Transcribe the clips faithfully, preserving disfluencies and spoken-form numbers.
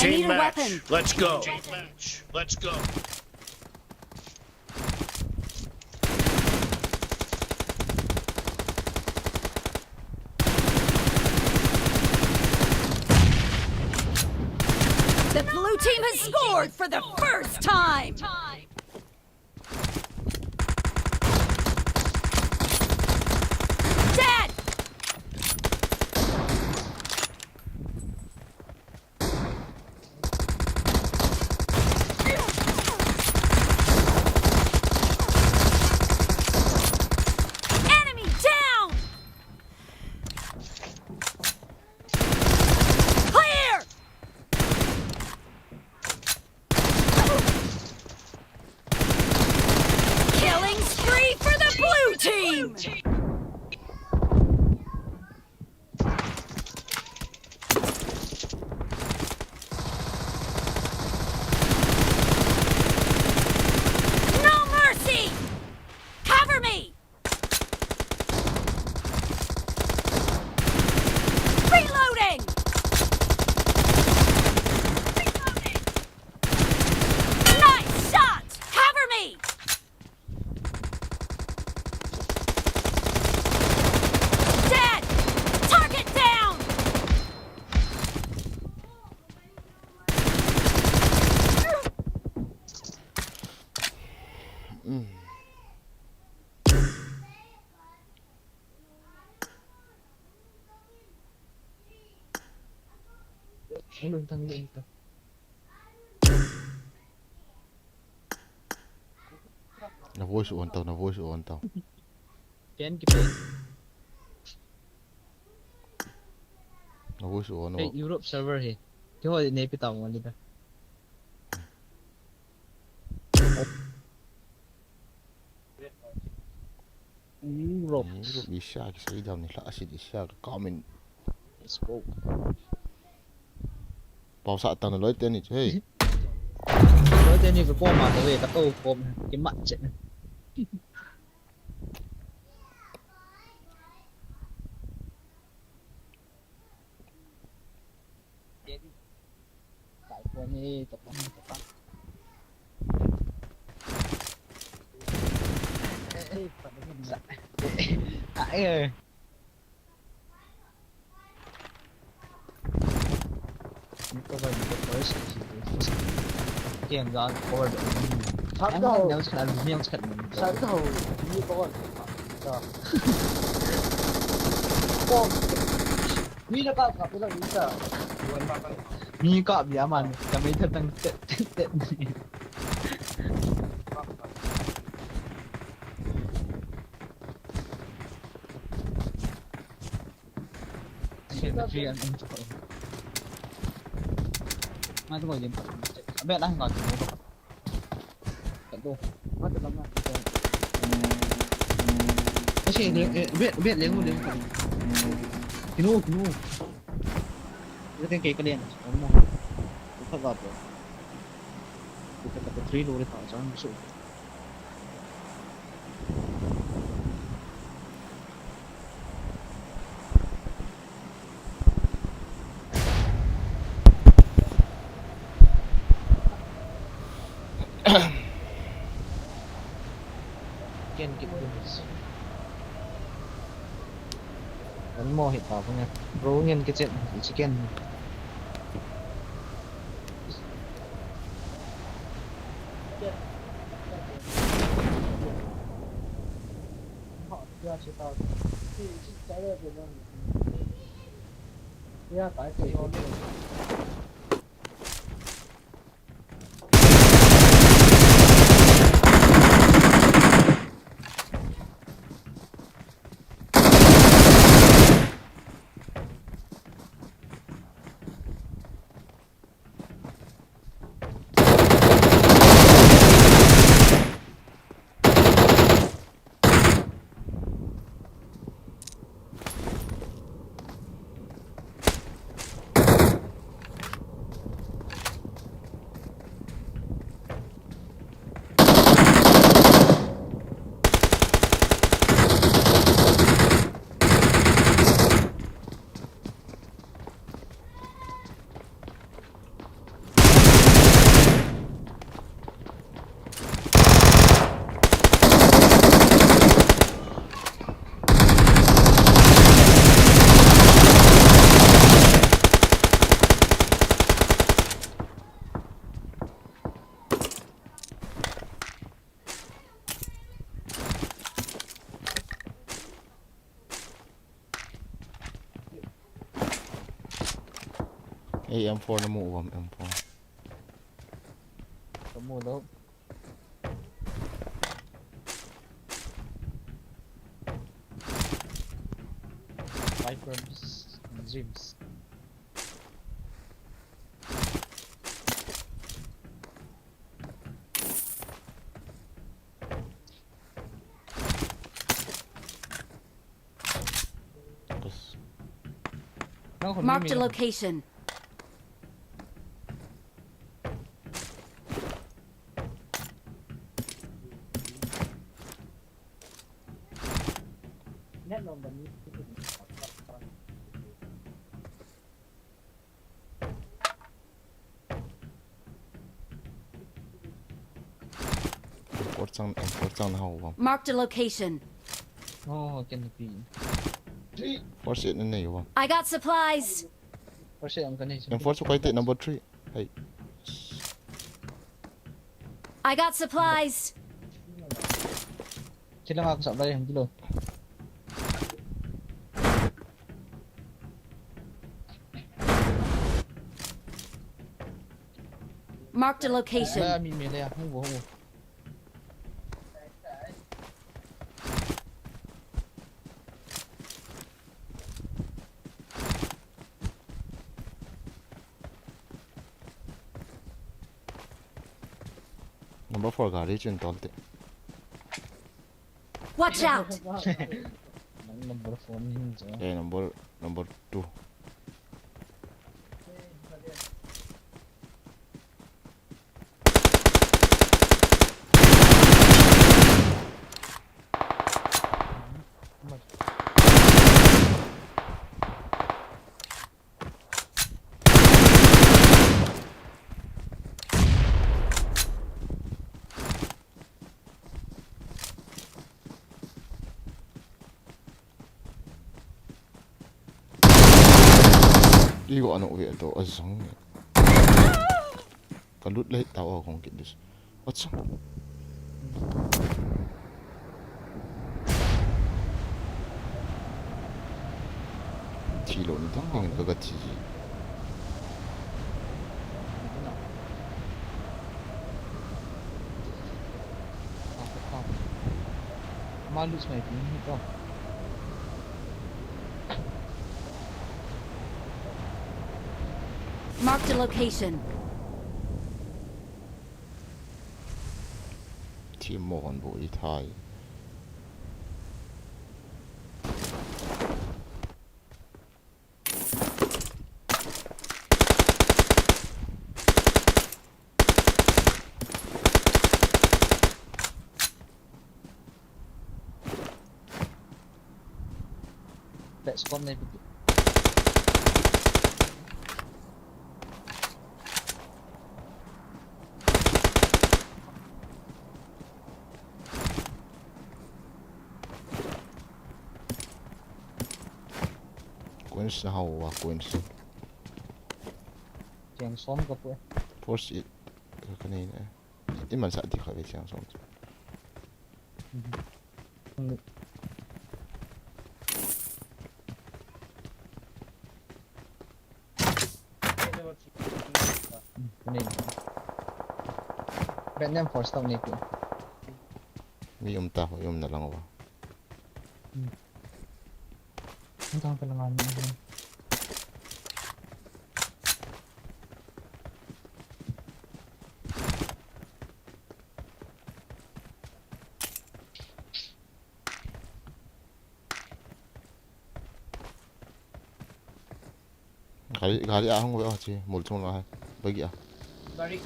Need a weapon. Let's go. The blue team has scored for the first time. Dead! Enemy down! Clear! Killing spree for the blue team! No mercy! Cover me! Reloading! Reloading! Nice shot! Cover me! Dead! Target down! Na voice on tau, na voice on tau. Ken kipe. Na voice on. Hey, o. Europe server hi. Keiho neipe tau ngal le ta. Europe. Europe, Asia kisei dau ni lha asin Asia ka comment. Let's go. Pau sa tang loi teni chu, hey. Loi teni ka kom a ka ve ka to kom kimat che. Kai ko ni to pa to pa. Eh, eh, pa ni sa. Ah, eh. Ni ko ba ni ko ba sa. Kian ga ko ba. Sat ho. Ni ang sa, ni ang sa. Sat ho. Ni ko ba. Sa. Ko. Ni na ka ka pela ni sa. Mi ka bia man, ka mei tha tang tet, tet, tet. Sia, sia, sia. Nga tu ko lim. Abe, lah, nga tu ko. Ka tu. Nga tu lang nga tu ko. Kasi, eh, eh, bet, bet, lengu, lengu. Kinu, kinu. Ito yung kay Kalian. Ano mo? Ito ka po. Ito ka po. Three, lori pa. Saan gusto? Ken kit dun. One more hit pa punya. Bro, ngen kecil, chicken. Ei, M four namu uvam, M four. Kamu lou. Vipers and Dreams. Yes. Marked a location. M four chang, M four chang na hau bang. Marked a location. Oh, kan pi. First aid na nei bang. I got supplies. First aid ang kanei. M four chu koi te number three. Hey. I got supplies. Sila nga ako sa bayan, kilo. Marked a location. Laya mi, mi, laya. Hung, hung. Number four gari chun tol te. Watch out! Nang number four ni hin cha. Eh, number, number two. Igo ano ve to azang. Ka lut leh tao a kong kit dis. Acha. Thi lou ni ding ding ka ka thi. Ama lut sniping hi to. Marked a location. Team mo hon bo i thai. Let's come, maybe. Coins na hao a, coins. Cheng som ka pu e. Force it. Ka, ka nei na. I man sa ti kha ve cheng som. Mhm. Ka nei. Ben nem force tau nei pi. Mi um ta ho, um na lang wa. Hmm. Ang tawag pala nga naman. Gari, gari ahung ve ahi, mol chung la hai. Bagi a. Gari.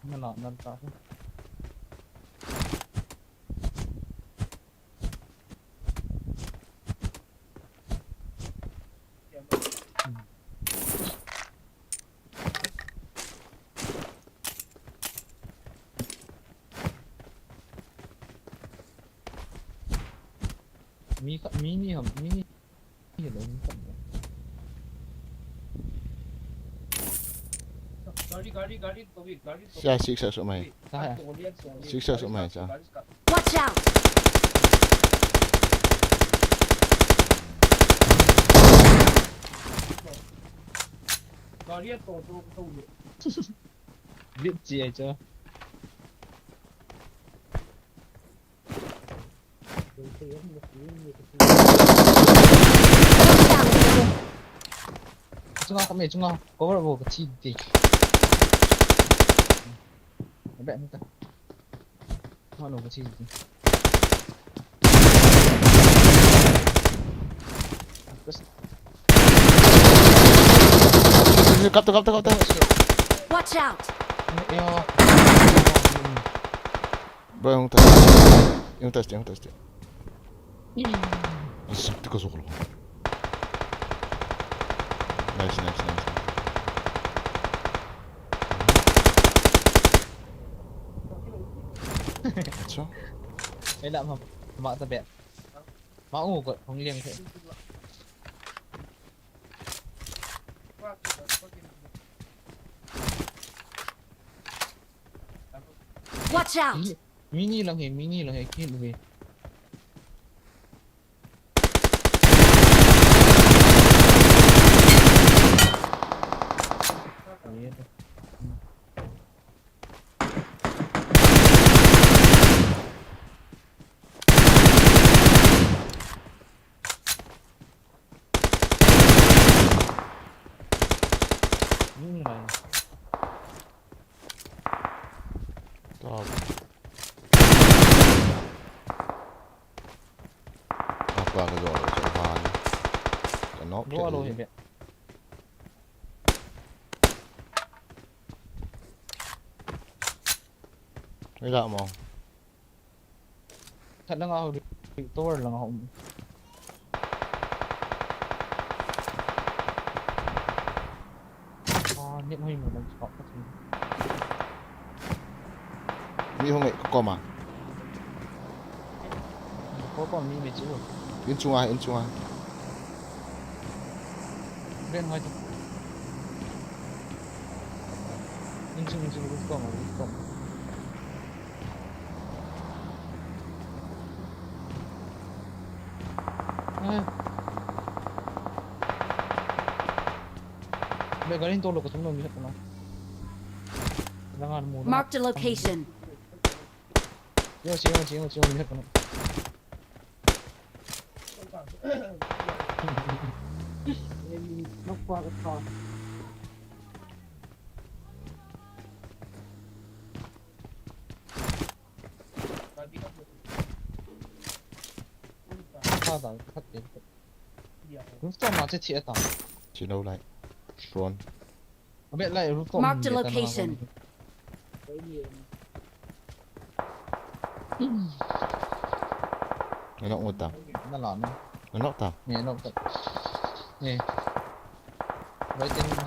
Nala, nala ta. Mi kha, mi ni ham, mi ni. Hello, mi kha. Sia, six a sum mai. Six a sum mai, sia. Watch out! Bit chi ai cha. Chunga kami, chunga cover bo ka thi ti. Abe, nita. Mano ka thi ti. Kap to, kap to, kap to. Watch out! Bro, yung tas. Yung tas, yung tas. Asap, tika sukul ko. Nice, nice, nice. Acha. Ela ma ma ta be. Ma u ko hong liang the. Watch out! Mini lang he, mini lang he, kin uve. Top. Apa ka jol ka van. Ka nok. Lo alo hi be. Ila mo. Khat lang a ho, tower lang a ho. Ah, net hoi mo lang spot ka thei. Mi hung e, ko ma. Ko ko mi me chu. In chunga, in chunga. Ben hoi. In chung, in chung, roof ko ma, roof ko ma. Be garin to lo ko tum lo mi ko na. Marked a location. Yo, si, yo, si, yo, si, mi ko na. Nok pa ka. Kha ta, kha te. Rooftop ma che che ta. Chino lai. Front. Abe lai rooftop. Marked a location. Na nok ta. Na la na. Na nok ta. Ne nok ta. Ne. Bai ten na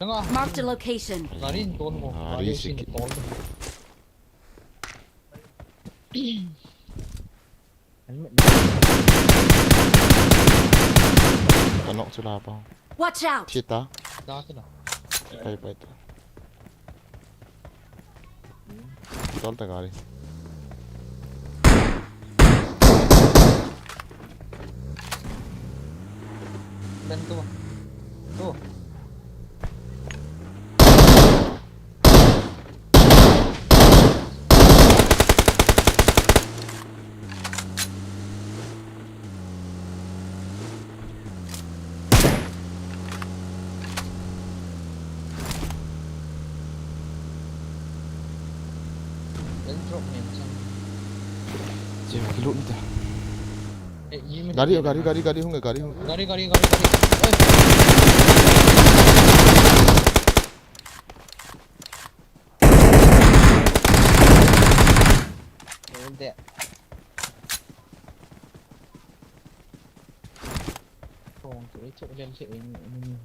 ne. Marked a location. Gari in ton mo. Gari si ki ton. Ka nok chu la pa. Watch out! Chita. Da chu la. Pai, pai ta. Tol ta gari. Ben tu. Tu. Airdrop ni macam. Jeng kilut ni ta. Eh, ye mei. Gari, gari, gari, gari hung, gari hung. Gari, gari, gari, gari. Eh. Hold it. Kong tu itu dan si ini ini.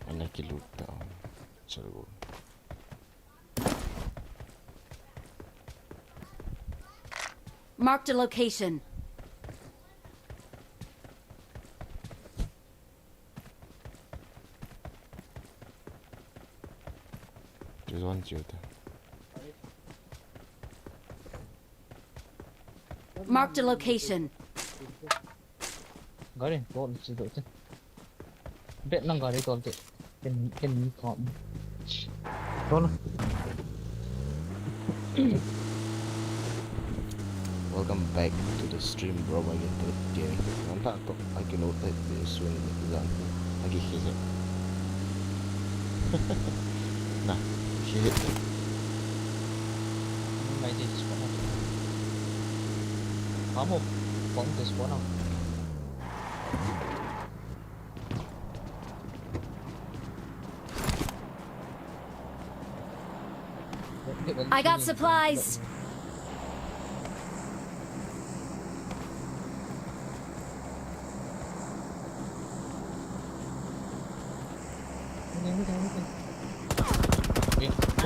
Ana kilut ta. Serbu. Marked a location. Chu zone chiu te. Marked a location. Gari, tol, chi do te. Bet nang gari tol te. Ken, ken ni ko. Tol. Welcome back to the stream, bro. Again, to the game. Nanta to, I can note that the soon exam. Agi khize. Na, khize. Mai te spawn. Kamu, pang te spawn. I got supplies.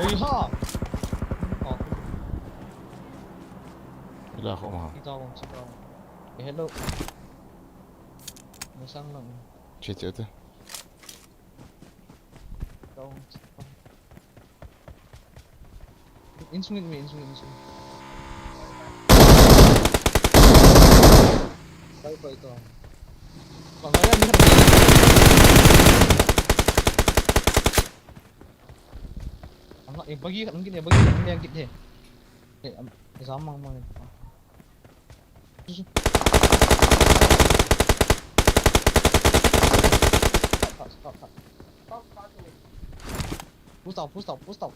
Oi ha. Oh. Ila ko ma. Kita ko, kita ko. Eh, hello. Masang lang. Che, che, che. Down. Insung, insung, insung. Bye, bye, down. Bang, ada ni. Ang, eh, bagi kat, ang gini, bagi kat, ang gini, eh. Eh, am, zaman mang, mang. Stop, stop, stop. Push out, push out, push out.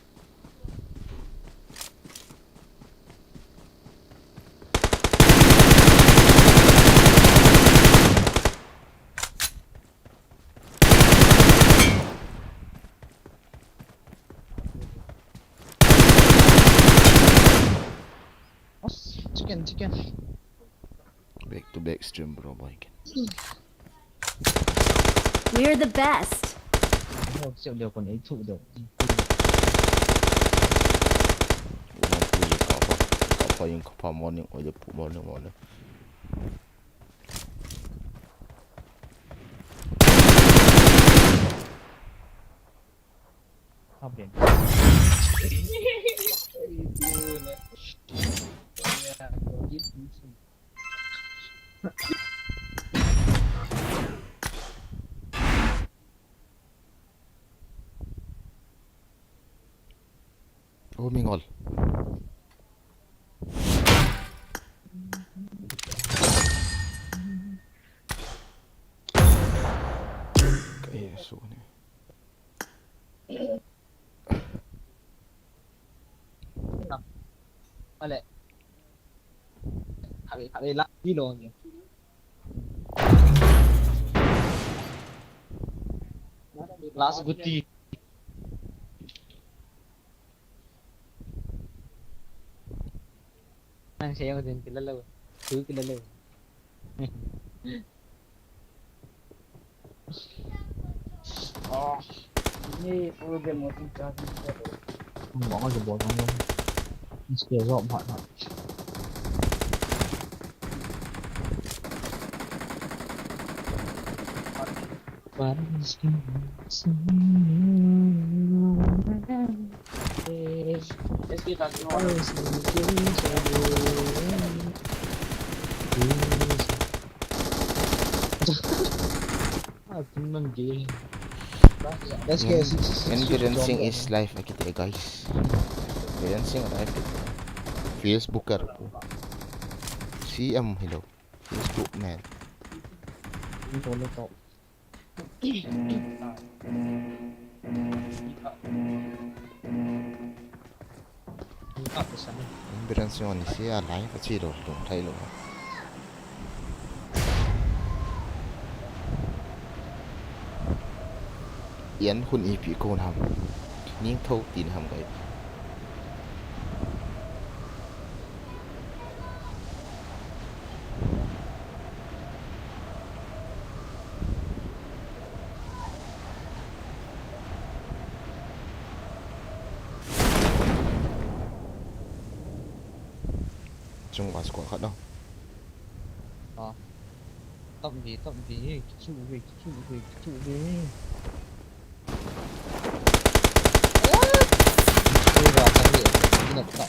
Chicken, chicken. Back to back stream, bro, boy. We're the best. Oh, siap dia kon, eh, tu dia. Morning, morning, morning, morning. Oh, Mingol. Kaya so ni. Ale. Khabe, khabe la, ni lo ni. Last guti. Nang siya yung din kilala. Two kilala. Ah, ini full game mode charging ko. Mo ko sa bottom lang. Mas kaya sa pa na. Parang mas kaya sa. Experiencing is life, akite, guys. Experiencing life. Facebooker. C M, hello. Facebook, man. Ambulance jong ni sia lai ka chi lo lung thai lo. Ian hun ipi kon ham. Ning tho tin ham kai. Chung va squad khat no. Ah. Top ve, top ve, kichu ve, kichu ve, kichu ve. Ui, va ka ve, ina ka.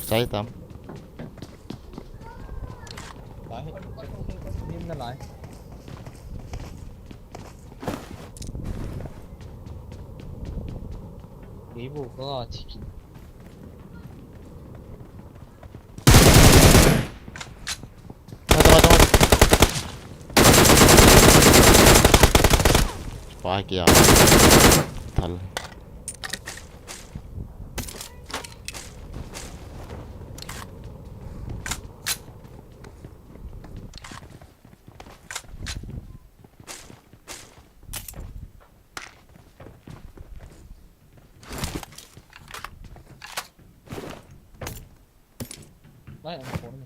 Sai tam. Lai. Nim na lai. Ei bu ko chiki. Mata, mata, mata. Spy kya? Thal. Vai, ang phone.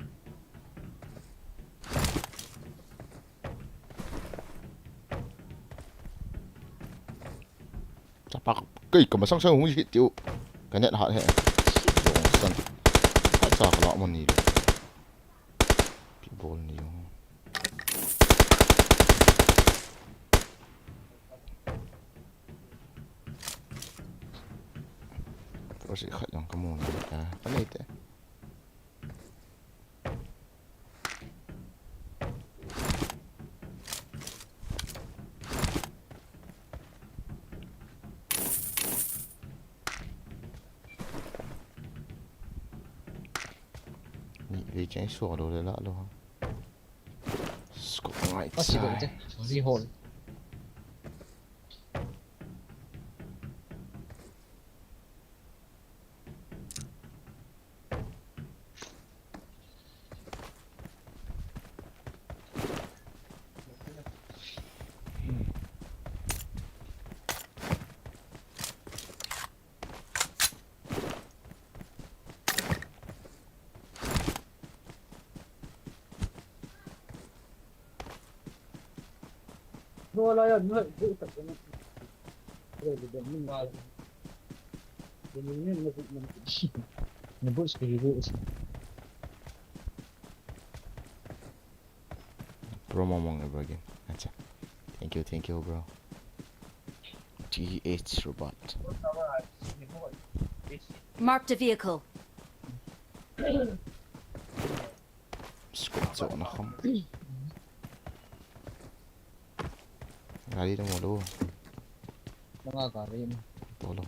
Chapa kei ka masang sang hung hit tiu. Ka net hat he. Dong san. Sa sa ka la mo ni. Pi bol ni yo. Tua si khat jong ka mu ni ta. Ka nei te. Ni ve chang so lo le la lo. Scope ngai. Ach, chai. Scope te. Zi hol. Bro, mong mong, bro, again. Acha. Thank you, thank you, bro. T H robot. Marked a vehicle. Scope cho na kham. Gari na mo lo. Mga gari na. Polo.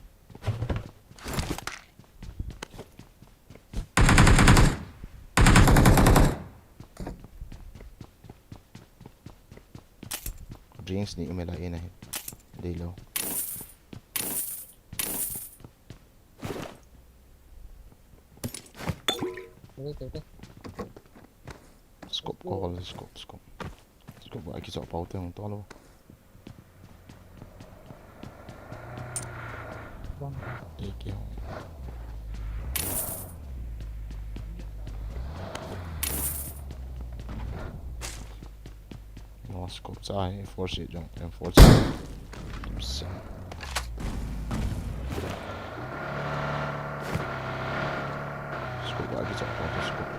Drinks ni umela ina he. Dei lo. Scope ko, scope, scope. Scope ba kicho pau te hung to lo. Bang. Thank you. No scope cha hai, force jong, force. Sim. Scope ba kicha pa scope.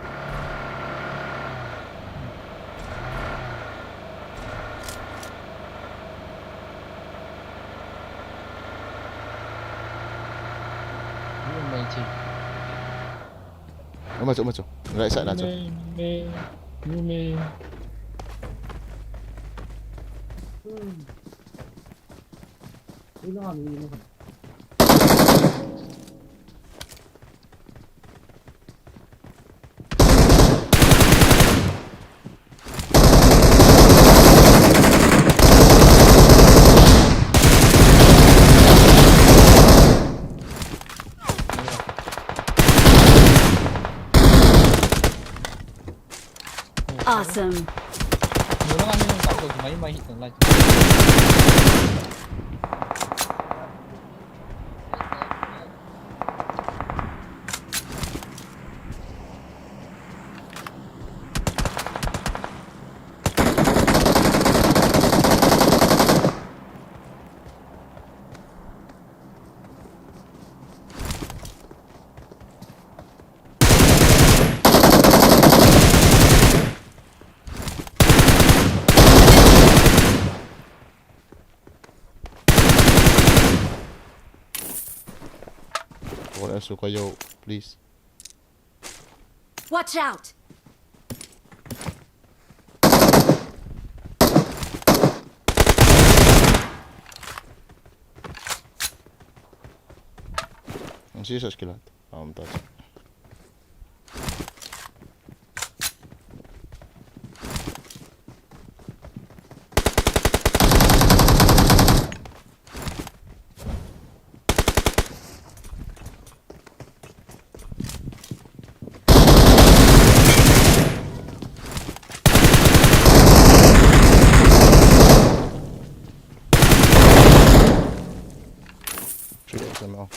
Ni mai chi. Uma chu, uma chu. Right side na chu. Ni mai, ni mai. Awesome. Mula nga nung kapag may mahit ng light. Or else you go, yo, please. Watch out! Ang sisas kilat. Um, that's Three X M L.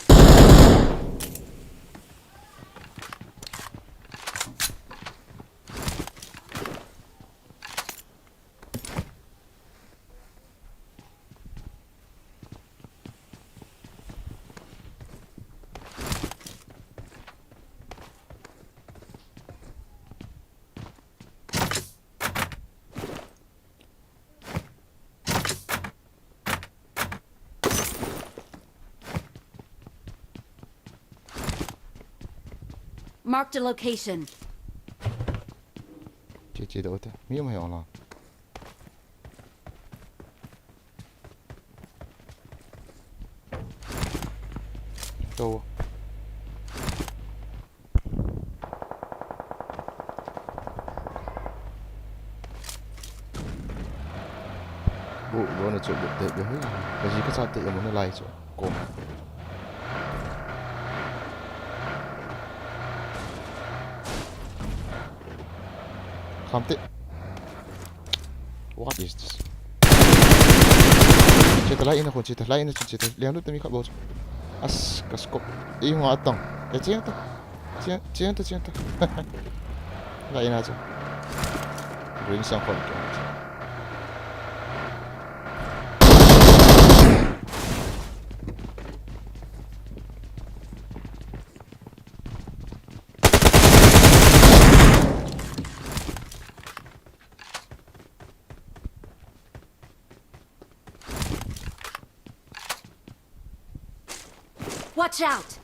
Marked a location. Che, che, do te. Mi ma yong la. To. Bu, bu na chu bu te be hui. Ka ji ka cha te ya mo na lai chu. Ko. Kham te. What is this? Che ta lai ina khun, che ta lai ina chu, che ta. Liang lu te mi khat bo chu. As, ka scope. Ei, nga atang. Ka che ta. Che, che ta, che ta. Lai ina chu. Green sang khon ke. Watch out!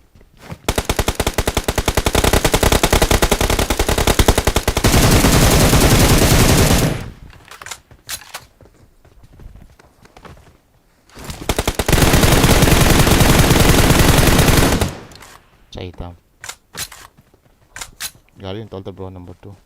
Chai tam. Gari in tol ta bro number two.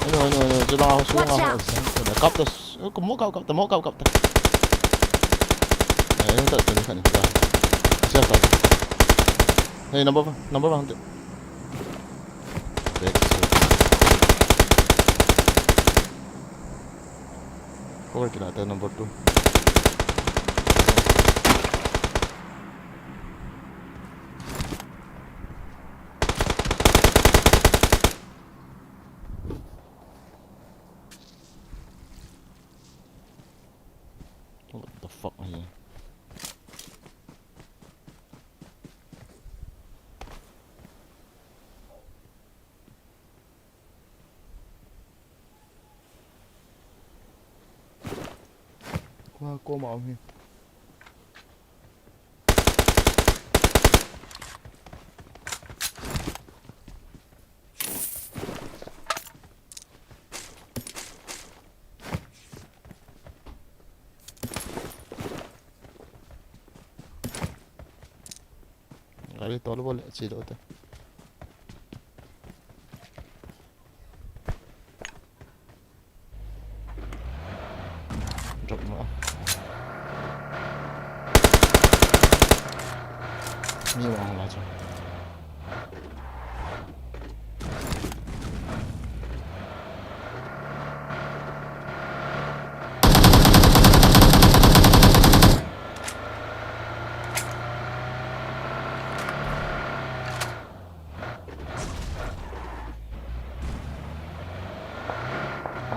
Ano, ano, ano, sila ako, sila ako. Watch out! Kap tas, eh, mo kap, kap ta, mo kap, kap ta. Eh, yung ta, ta, ta, ta. Siya ta. Hey, number one, number one. Next. Cover kila ta number two. What the fuck are you? Kua, kua ma um hi. Gari tol bol, che do te. Drop mo. Mi mo ang la cho.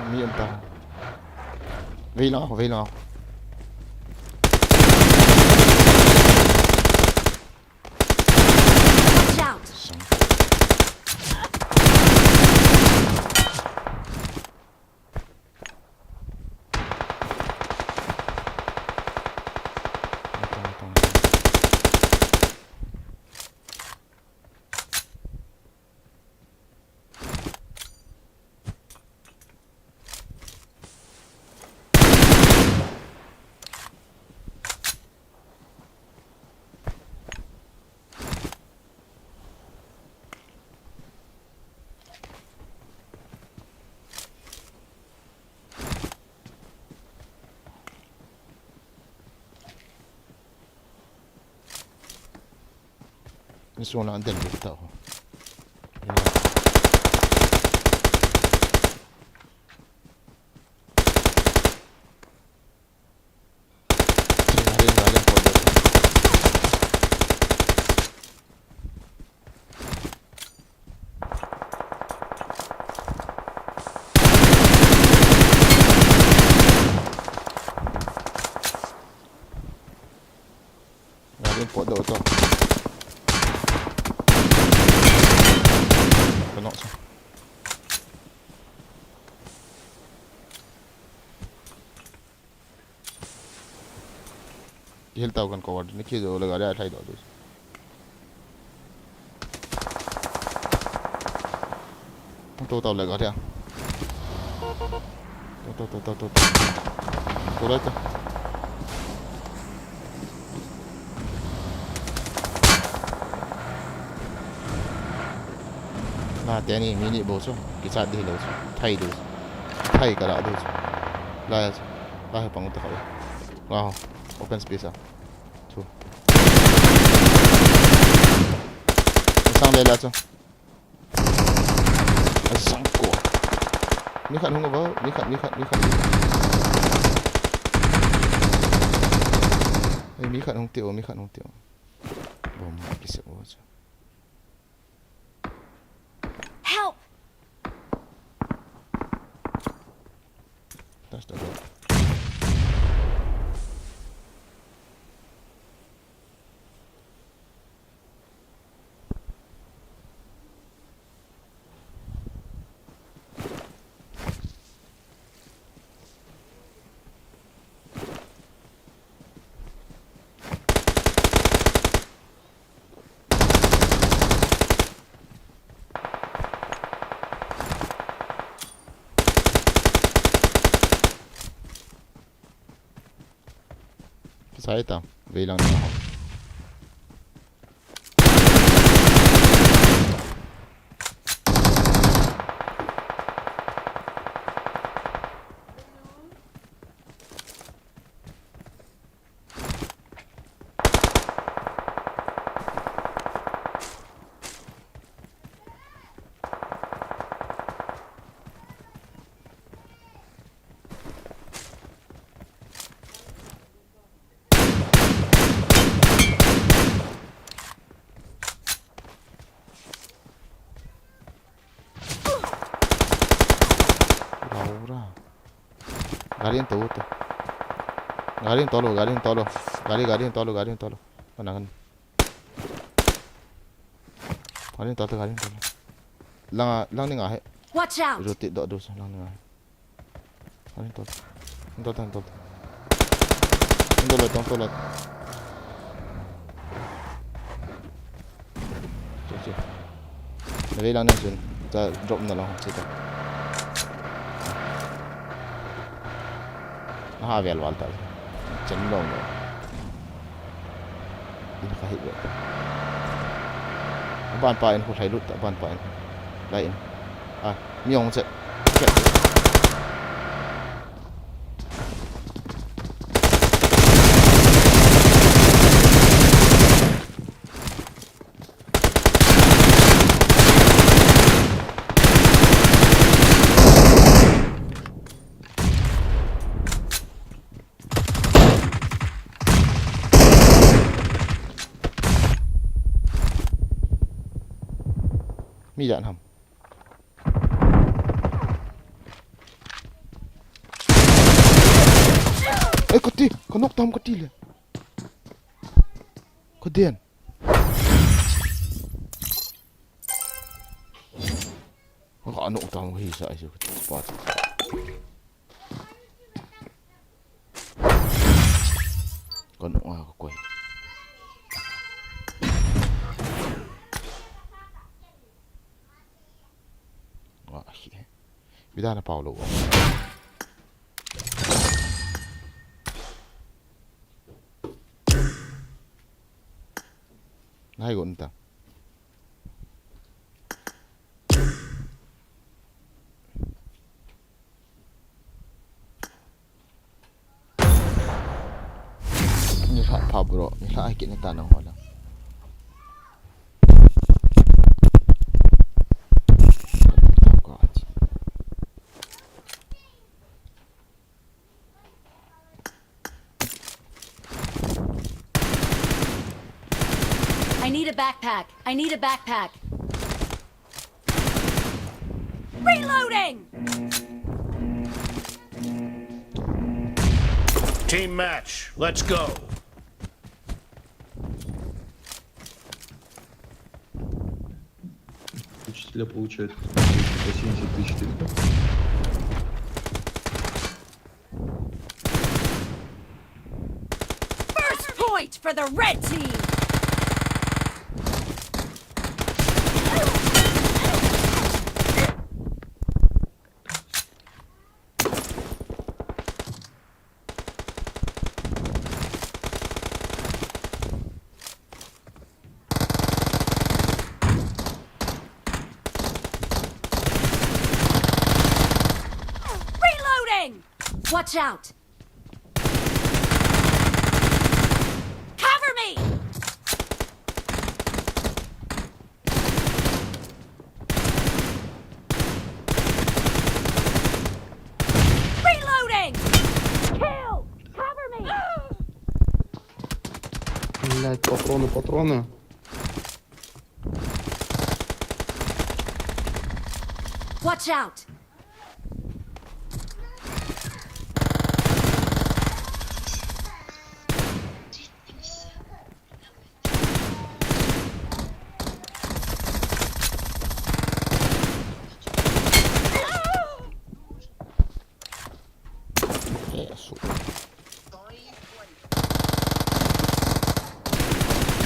Mi um ta. Vei lang, vei lang. Watch out! Sang. Atong, atong, atong. Insung lang din dito ako. Galing, galing po doon. Galing po doon to. Tunok siya. Kihil tau kan cover ni kijo le gari a thai do du. To tau le gari a. To to to to to. To le to. Na te ni mini bo so. Kichat di lo so. Thai du. Thai kala du so. La ya so. Lahe pang uta khawe. Wow, open space a. Chu. Masang le la chu. Asang ko. Mi khat hung a ba, mi khat, mi khat, mi khat. Ei, mi khat hung tio, mi khat hung tio. Bom, kisep o chu. Help! Touch the door. Sai tam, vei lang na ho. Laura. Gari an to to. Gari an to lo, gari an to lo. Gari, gari an to lo, gari an to lo. Mana kan. Gari an to to, gari an to lo. Lang, lang ni nga he. Watch out! Roti do do lang ni nga he. Hung tol. Hung tol, hung tol. Hung tol, hung tol. Che, che. Na vei lang nen sun. Cha drop na lang, che ta. Na ha vel val ta. Chen long lo. In ka hih ve. Ban pa in khu lhai lut ta, ban pa in. Lai in. A, mi ong che. Mi jan ham. Ka knock tam ka ti le. Ka den. Ka knock tam ka hi sa ai su ka ti pa. Ka knock a ka koi. Wa hi. Bida na pau lo. Nai gon ta. Ni hla pha bro, ni hla kit na ta na ho la. I need a backpack. I need a backpack. Reloading! Team match, let's go. Учителя получают по семьдесят тысяч тенге. First point for the red team! Reloading! Watch out! Cover me! Reloading! Kill! Cover me! Блядь, патроны, патроны. Watch out!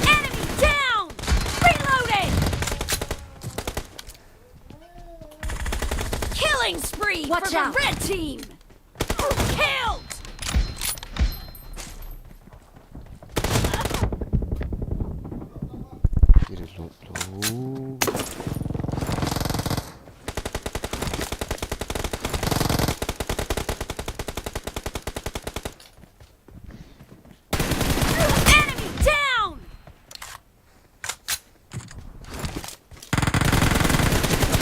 Enemy down! Reloading! Killing spree for the red team! Killed! Reload lo. Enemy down!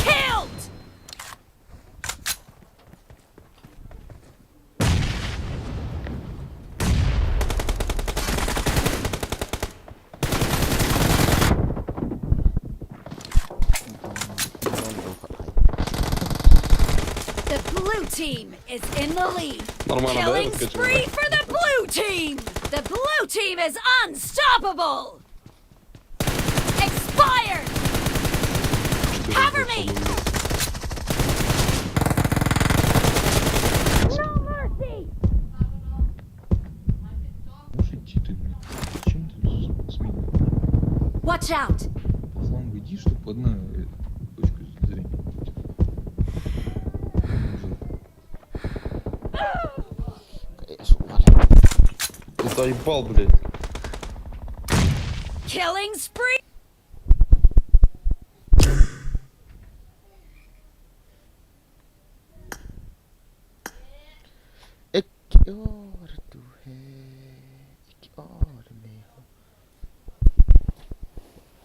Killed! The blue team is in the lead. Нормально, да? Killing spree for the blue team! The blue team is unstoppable! Expired! Cover me! No mercy! Можешь идти ты, блин? Зачем ты с-, с меня? Watch out! По флангу иди, чтобы одна, э, точка зрения. Ты заебал, блядь. Killing spree! एक और तू है, एक और मैं हूँ।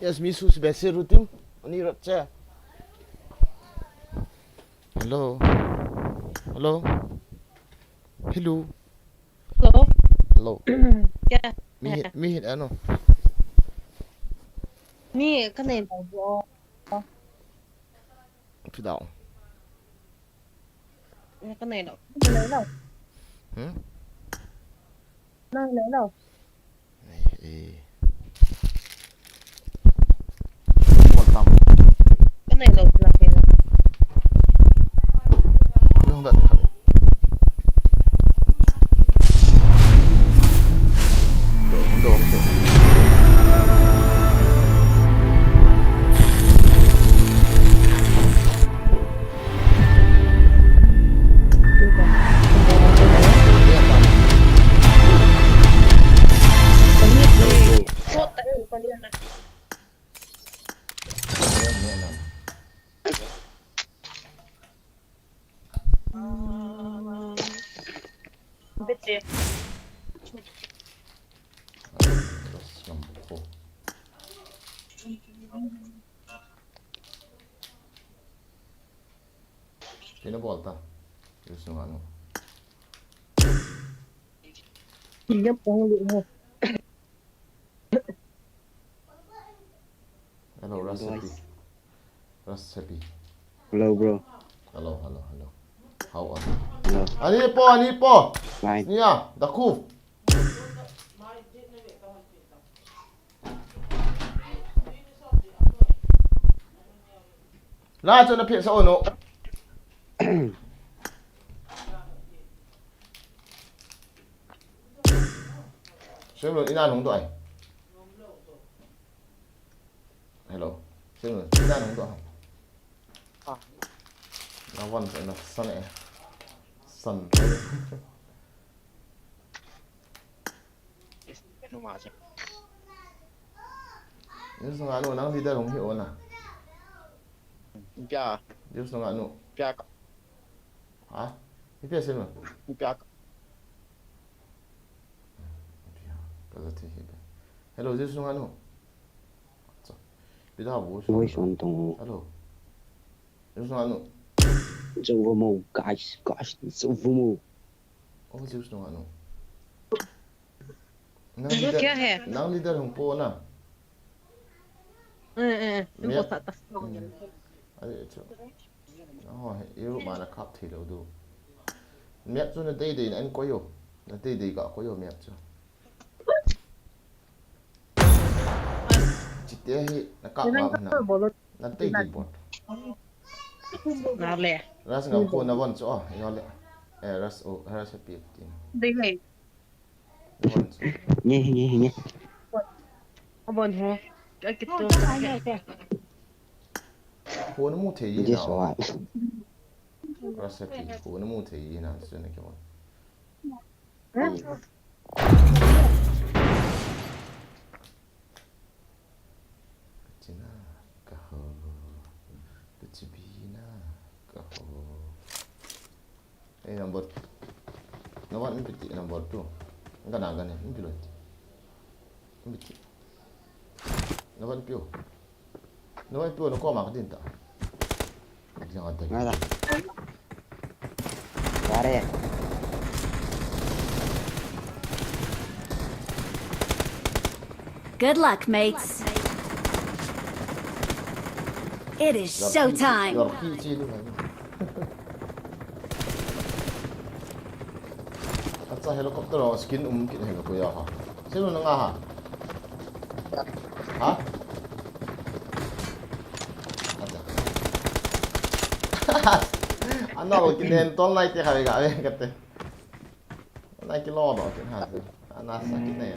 Yes, mi su si bese rutim. Ani rot cha. Hello. Hello. Hello. Hello. Hello. Kya? Mi hai, mi hai, ano? Mi ka nei lo. Phi dau. Mi ka nei lo. Ka nei lo. Hmm? Nang nei lo. Ei, ei. Bol tam. Ka nei lo, ka nei lo. Yung dati kali. Do, do, do. Kena bol ta. Yus nunga nu. Iya pong lu ho. Hello, Ras Happy. Ras Happy. Hello, bro. Hello, hello, hello. How are you? Hello. Ani po, ani po. Fine. Nia, daku. La chu na phesa ono. Sui mun ina nung do ai. Hello. Sui mun ina nung do ai. Na wan na san e. San. Yus nunga nu, nang leader hung hi ona. Pia, Yus nunga nu. pia ka, Ha? Ipi ase nu? pia ka. Ka za thi hi be. Hello, Yus nunga nu. Cha. Pida bu. Voice on tong. Hello. Yus nunga nu. Zovomo, guys, guys, Zovomo. Oh, Yus nunga nu. Nang Hello, leader, kya hai? Nang leader hung po na. Eh, eh, eh. Map. Important ta. Are chu. Oh, he, Europe ma na kap thei lo du. Map chu na dei dei na en koyo. Na dei dei ka koyo map chu. Chite hi na kap ma na. Na dei dei bot. Na le. Ras ngam ko na von chu, oh, yo le. Eh, Ras, oh, Ras Happy tin. Dei le. Na von chu. Nge, nge, nge. Abon ho. Ka kitu. Ko na mu thei na. This one. Ras Happy, ko na mu thei na chu na ke von. Kachina kaho, kachibina kaho. Eh, number, number one, number two. Enggak, enggak ni, number two. Number two. Number two. Number two, number two. Ngala. Pare. Good luck, mates. It is showtime. Acha, helicopter ho skin um kit helo ko ya ha. Sino na nga ha? Ha? Acha. Ana lo kinen ton lai te khawi ga ve kate. Ana ki lo lo kin ha. Ana sa kin ne.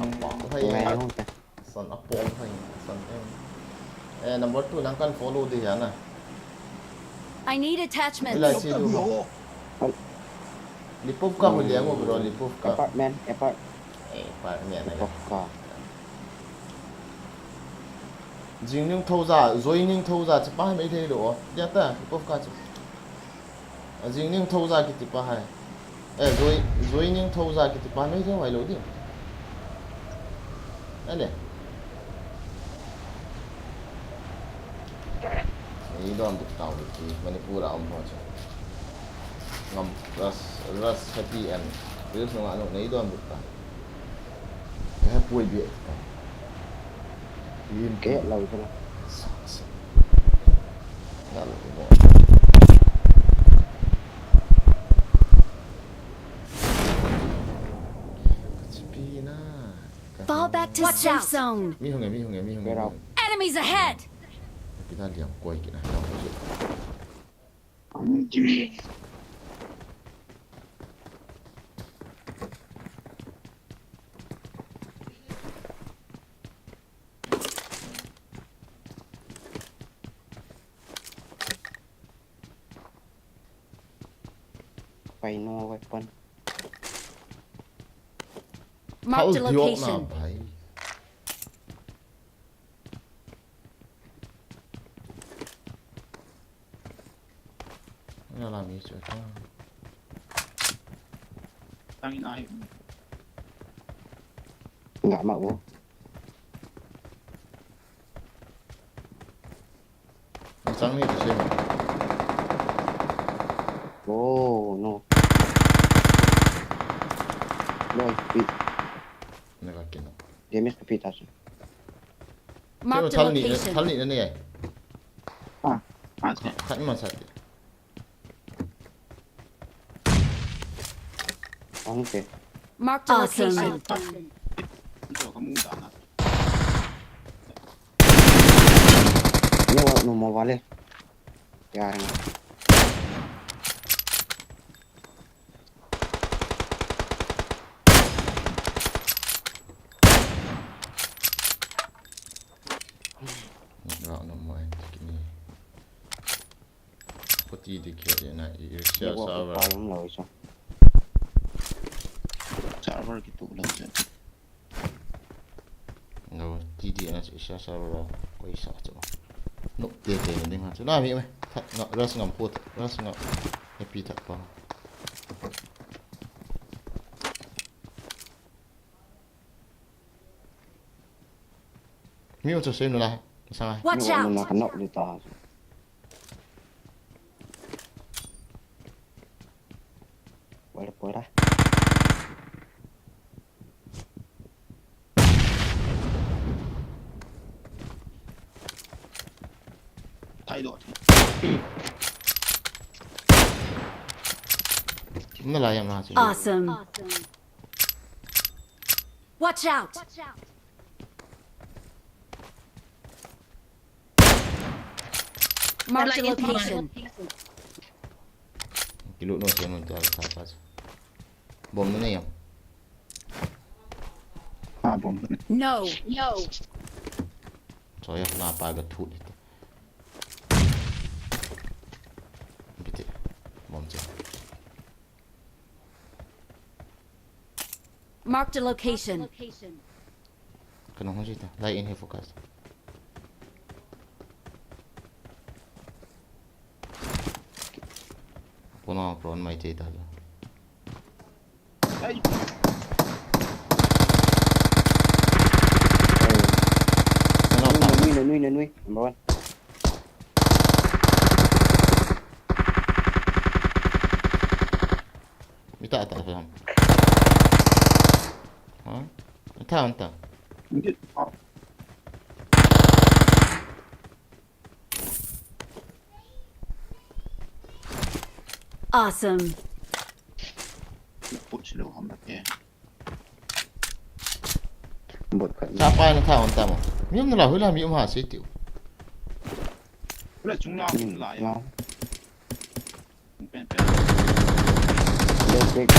Apa ko hai. San apol hai. San em. Eh, number two, nang kan follow di ya na. I need attachments. Ila si du. Lipovka ho liya mo bro, Lipovka. Apartment, apart. Eh, apartment na. Lipovka. Jingning Thoja, Joining Thoja, chi pa mai thei lo. Dia ta, Lipovka chi. Jingning Thoja kiti pa hai. Eh, Joining Thoja kiti pa mai thei lo di. Ale. Nei don buk tau hi, Manipur a um ho chu. Ngam Ras, Ras Happy and Reels nunga nu nei don buk ta. Ka he pui bia ta. Im Ke lau chu. Sa, sa. Ga lo bo. To Watch safe out! Zone. Mi hung e, mi hung e, mi hung e, mi hung e. Enemies ahead! Kita liam koi kina, liam koi. Pai no weapon. Mark the location. Ina la mi chu ta. Tang in ai. Nga ma wo. Ang sang ni tu se ma. Oh no. No, pi. Naka kino. Damage ka pi ta su. Mark the location. Thal ni na ni ai. Ah, ah, khat ma sa ti. Okay. Mark the location. Awesome. Yo, no mo vale. Yar. Ra no mo en kini. Koti di kya na i sia sa va. Server ki tu lo se. No, T D N S isa server ko isa chu. No, te te ding ha chu. Na mi me. Rush ngam ko, rush ngam. Happy thak pa. Mi mo chu sem la. Sa. Watch out. Na ka nok di ta. Poi ra, poi ra. Thai dot. Awesome. Watch out. Mark the location. Kilu no se non ta ta ta. Bom na nei am? Ah, bom. No, no. Choi a, na pa ga thu ni ta. Biti. Bom che. Mark the location. Kano hung jita. Lai in he focus. Puna pron mai te ta. Ai. Nui na, nui na, nui na, nui. Number one. Mita ata faham. Ha? Ata, ata. Awesome. Put silo ham ke. Bot khat. Sa pa na tha on ta mo. Mi um na la hu la mi um ha se tiu. Hu la chung la um la ya. Pen pen. Bot bot.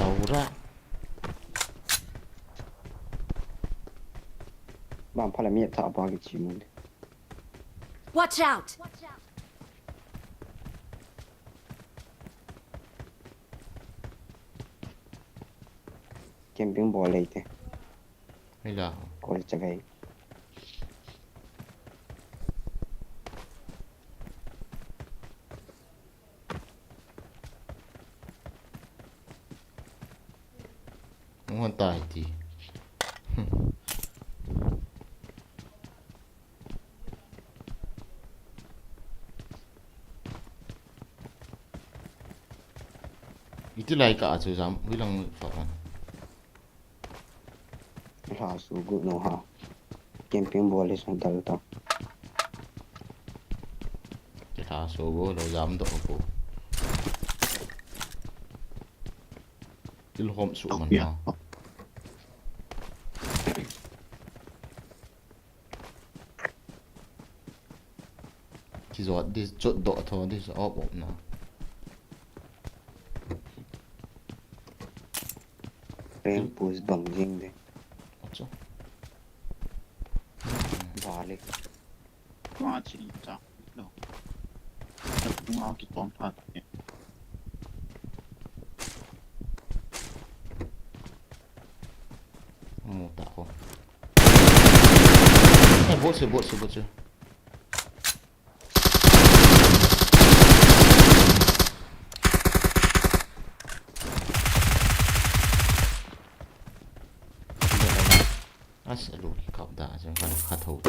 Laura. Bang phala mi tha pa ki chi mun. Watch out. Camping bol lei te. Hila. Kol chavei. Ngon ta hi ti. Iti lai ka chu jam, hui lang fa kan. Lha su gu no ha. Camping bol le san dal ta. Lha su gu lo jam do ko. Til hom su man ha. Jot di, jot doh tho di, so op op na. Rank push bang jing de. Acha. Balik. Wa chi ta. No. Ta pu ma ki pom pha. Mu ta ko. Eh, bot se, bot se, bot se. Asa lu ki kap da, asa kan khat ho.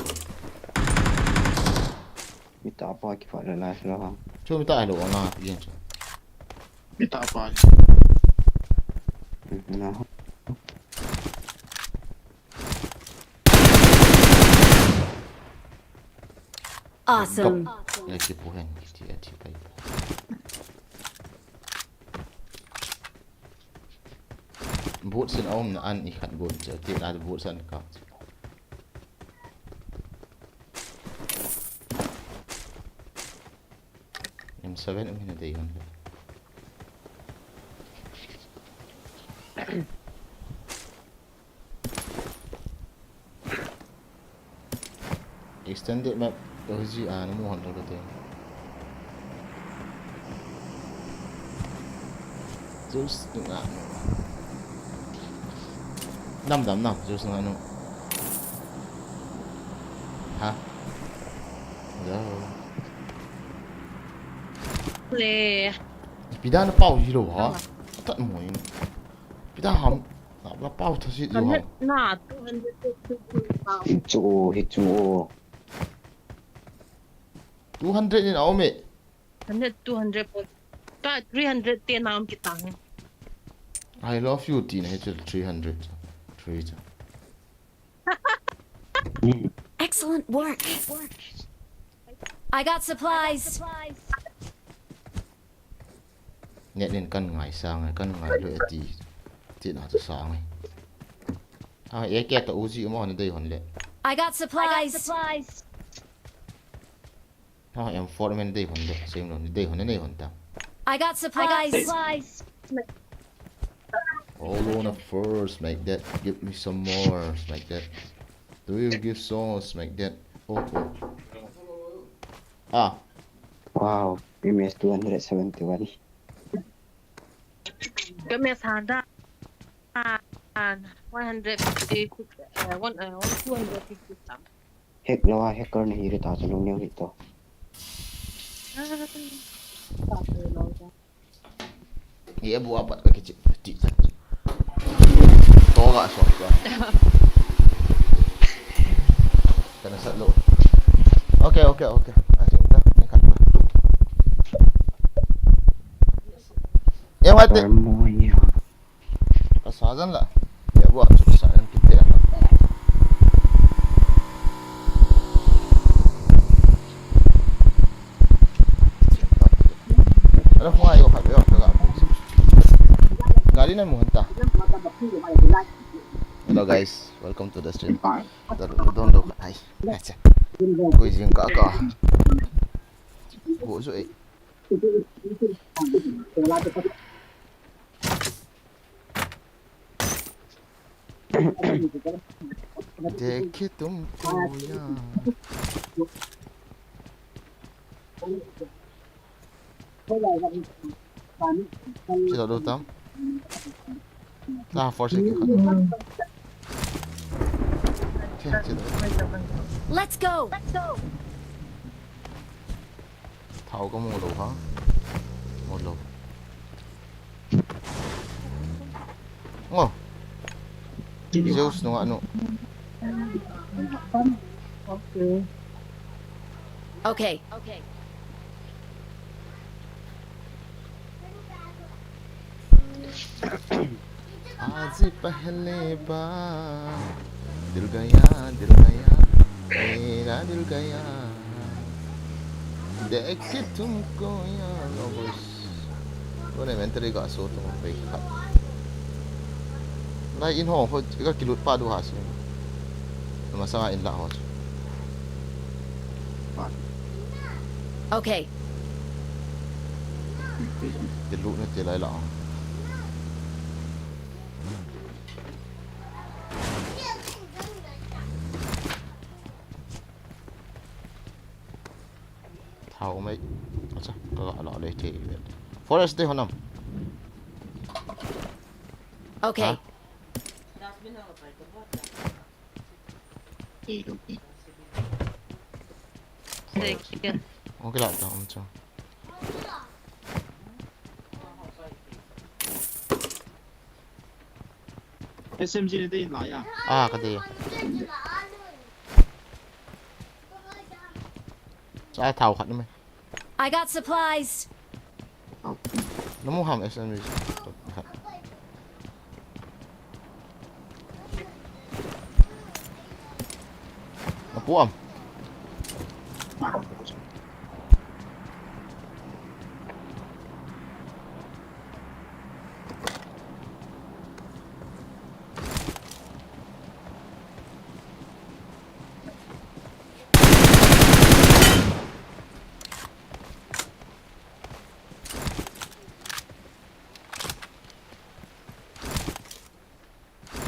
Mi ta pa ki fa la la la. Chu mi ta lo na, pi yen chu. Mi ta pa. Na. Awesome. Dok. Lagi buhen, ti ati pai. Bot sin aum na an i khat bot che, ti na bot san ka. M seven um hin a dei hon le. Extended map, O G a na mu hon lo te. Zeus tu nga nu. Nam dam nam, Zeus nga nu. Ha? Hello. Le. Pi dan pau hi lo ha. Tat mo in. Pi dan ham. Na, na pau tha si lo ha. Na two hundred. Chu, hi chu. Two hundred in aum e. Hundred, two hundred po. Ta three hundred te nam kitang. I love you, Tina. Hi chu three hundred. Three chu. Excellent work. I got supplies. Net nin kan ngai sang, kan ngai lo ti. Ti na chu sang. Ha, A K ta U Z mo na dei hon le. I got supplies. Ha, M four men dei hon le. Same lo, dei hon nei hon ta. I got supplies. Hold on a first, make that. Give me some more, make that. Do you give sauce, make that? Oh, oh. Ah. Wow, M S two hundred seventy-one. Kami sana, ah, one hundred fifty, uh, one, uh, one, two hundred fifty tam. Hack lo a, hacker na hi ri ta chu nung neu hi to. Ah, ta pe lo ta. Ye bu apat ka kichi ti ta. To ga so ka. Kana sat lo. Okay, okay, okay. I think ta ni khat. Ye wa te. Ka sa jan la. Ya, bu a chu sa jan kit te. Ala, kung ayo ka, yo, ka, ka. Gari na mo ta. Hello guys, welcome to the stream. Don't look. Hi. Acha. Koi jing ka ka. Go jo e. देखे तुमको यार। Sila do tam. Tah, force ki khat. Let's go. Thao ka mu lou ha. Mu lou. Oh. Zeus nunga nu. Okay. आज पहले बार दिल गया, दिल गया, मेरा दिल गया, देख के तुमको यार, no boys. Kone mentally ka so to pe khat. Lai in ho ho ka kilut pa du ha si. Masanga in la ho. Okay. Ti lu na ti lai la. Thao mai. Acha, ka ga la le te. Forest te honam. Okay. Ha? Thank you. Okay la ta um cha. S M G ne dei la ya. Ah, ka dei. Cha thao khat ni mai. I got supplies. Namu ham S M G. Napu am.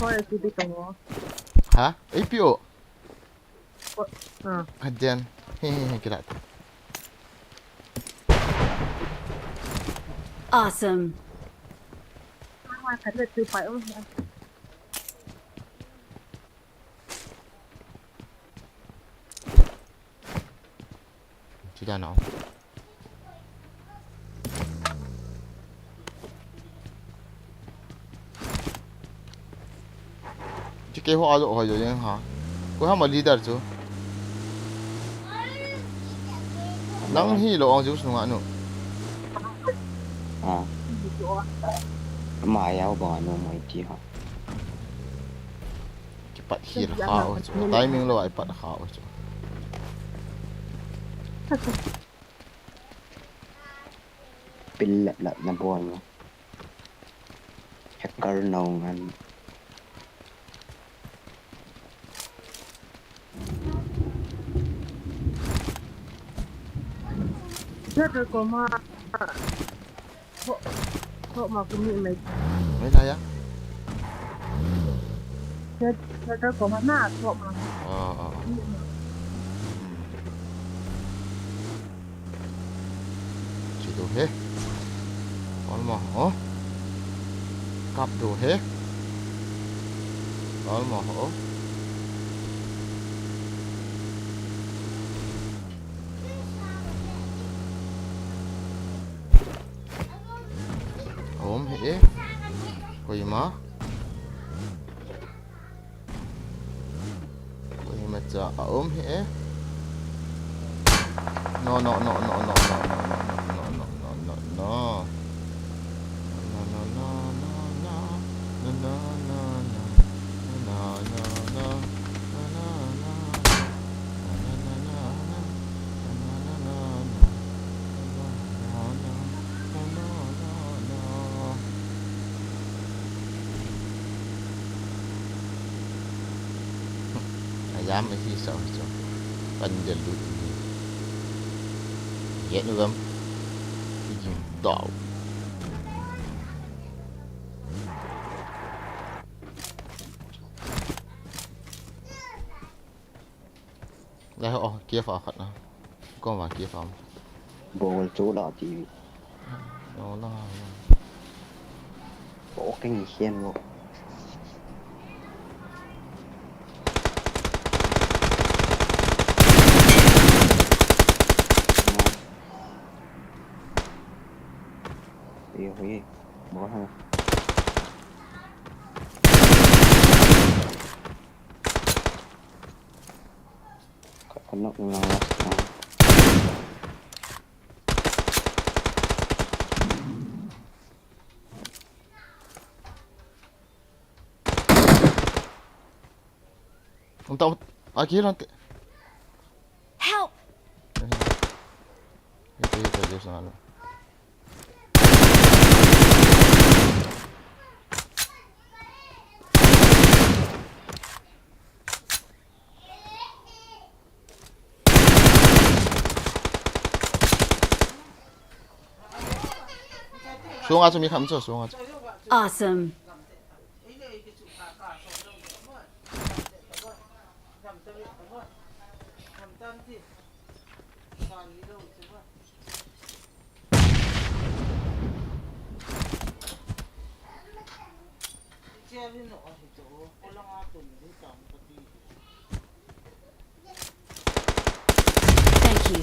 Koi A P P to. Ha? A P O. Ah. Aden. He he he, kilat. Awesome. Ah, khat le tu pai um. Chi da nau. Chi ke ho alo ho yo yang ha. Ko ha ma leader chu. Nang hi lo ong ju sunga nu. Ah. Ma yau ba nu mai ti ha. Kipat khel kha u chu. Timing lo ai pat kha u chu. Pil lap lap na bol na. Hacker no ngan. Sir ko ma. Ho, ho ma kumi mai. Mai la ya. Sir, sir ko ma na ko ma. Ah, ah, ah. Chi do he. Kol mo ho. Kap do he. Kol mo ho. Aum he e. Koima. Koima cha aum he e. No, no, no, no, no. Ayam ahi sa chu. Pan del lut ni. Yet nu gam. Jing dau. Lai ho, oh, K F A khat na. Ko ma K F A. Bol chu la ti. No la. Bo keng hian lo. Ui, ui. Bo ha. Ka, ka nok na la. Um ta, um ta. Aki lan te. Help! Ito, ito, Diyos na ano. Sunga chu mi khat um chu, sunga chu. Awesome. Thank you.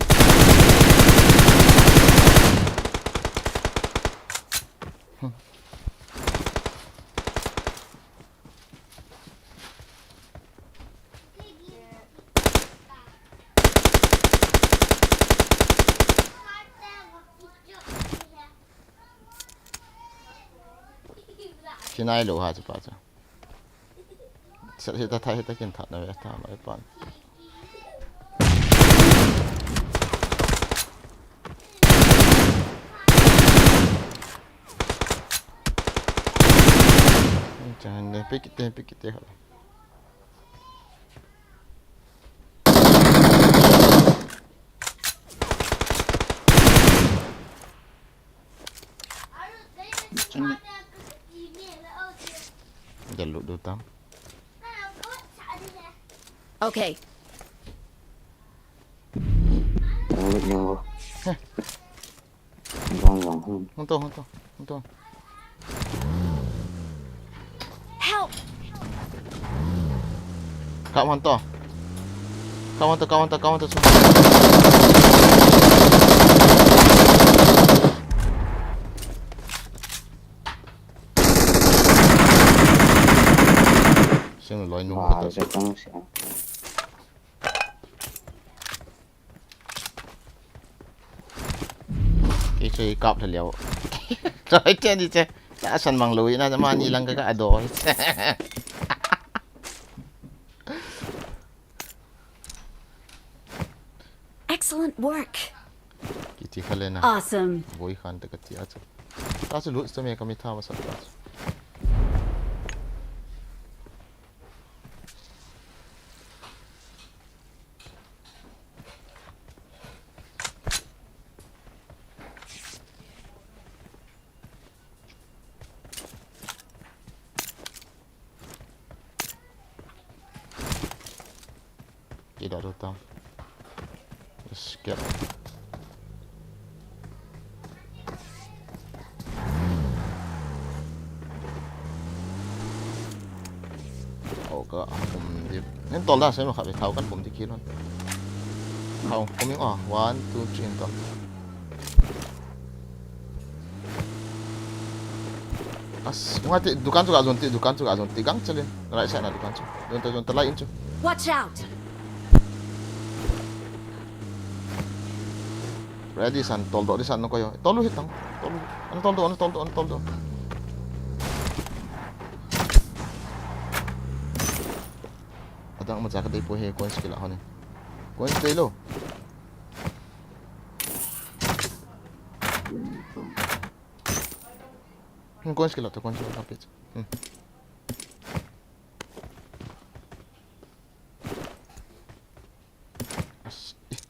Sinai lo ha chu pa chu. Sat hita tha hita kin tha na ve tha mai pan. Chan ne pikite pikite ha. Chan ne. Jalu du tam. Okay. Heh. Hung to, hung to, hung to. Help! Kap hung to. Kap hung to, kap hung to, kap hung to. Sing loi nu. Kei chu kap le leo. Choi che ni che. Sa san mang lui na ma ni lang ka ka do. Excellent work. Kiti kha le na. Awesome. Boi khan te ka ti a chu. Ta chu lut to me ka mi tha ma sa ta chu. Kita tu tam. Just get out. Oh, ka, um, di. Nen tol da, sai ma kha, thau kan bum di kilon. Thau, coming, ah, one, two, three, and tam. As, nga ti, dukan chu ka zon ti, dukan chu ka zon ti, gang chalin. Right side na dukan chu. Zon ta, zon ta, lai in chu. Watch out! Ready san, tol do, di san no ko yo. Tol hit tang. Tol. Ano tol do, ano tol do, ano tol do. Adang ma cha ka dei po he, coin skill a hon. Coin skill lo. Hmm, coin skill lo, to coin skill lo, kapit. Hmm. As, eh.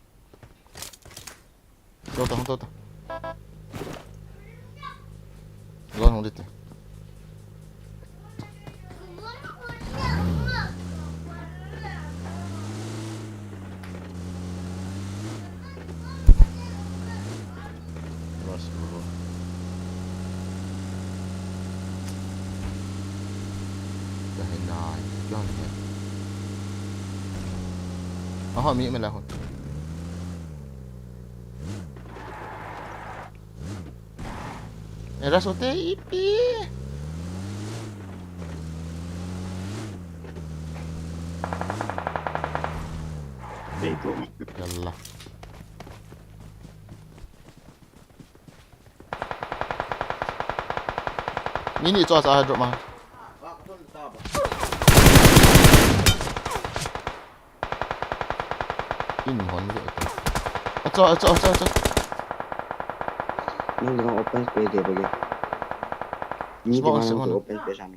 Tota, tota. Zon hung dite. Mas bro. Ka hinai, ka hinai. Aha, mi mela hon. Era sote ipi. Bego. Yalla. Mini cho sa drop ma. In hon ve. Acho, acho, acho, acho. Nang dong open space de bagi. Ni smoke, smoke, open space ani.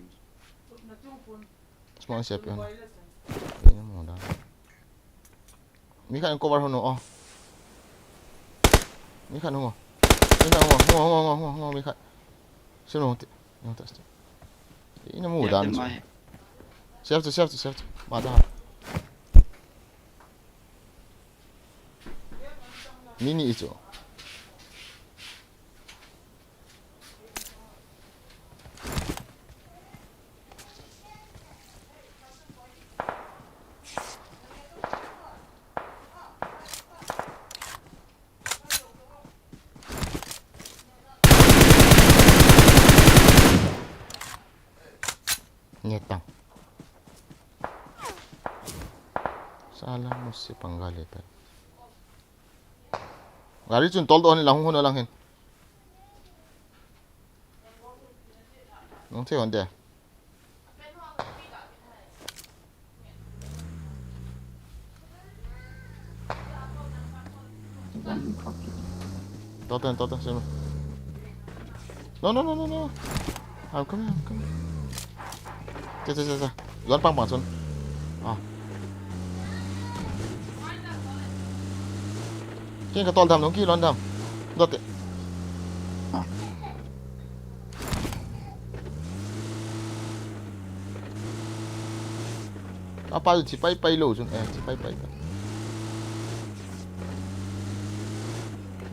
Smoke siap pi hon. Ini mo da. Mi khat cover hon o. Mi khat hon o. Mi khat hon o. Hon o, hon o, hon o, hon o, mi khat. Sino te, no te. Ina mu dan. Safety, safety, safety. Mada. Mini ichu. Nyetang. Sala musi panggal ita. Gari chun tol doh ni lang hun lang hin. Nung the hon de. Toten, toten, sino? No, no, no, no, no. I'm coming, I'm coming. Che, che, che, che. Lon pang pang sun. Ah. Ken ka tol dam dong ki lon dam. Dote. Apa tu chipai pai lo chun, eh, chipai pai ta.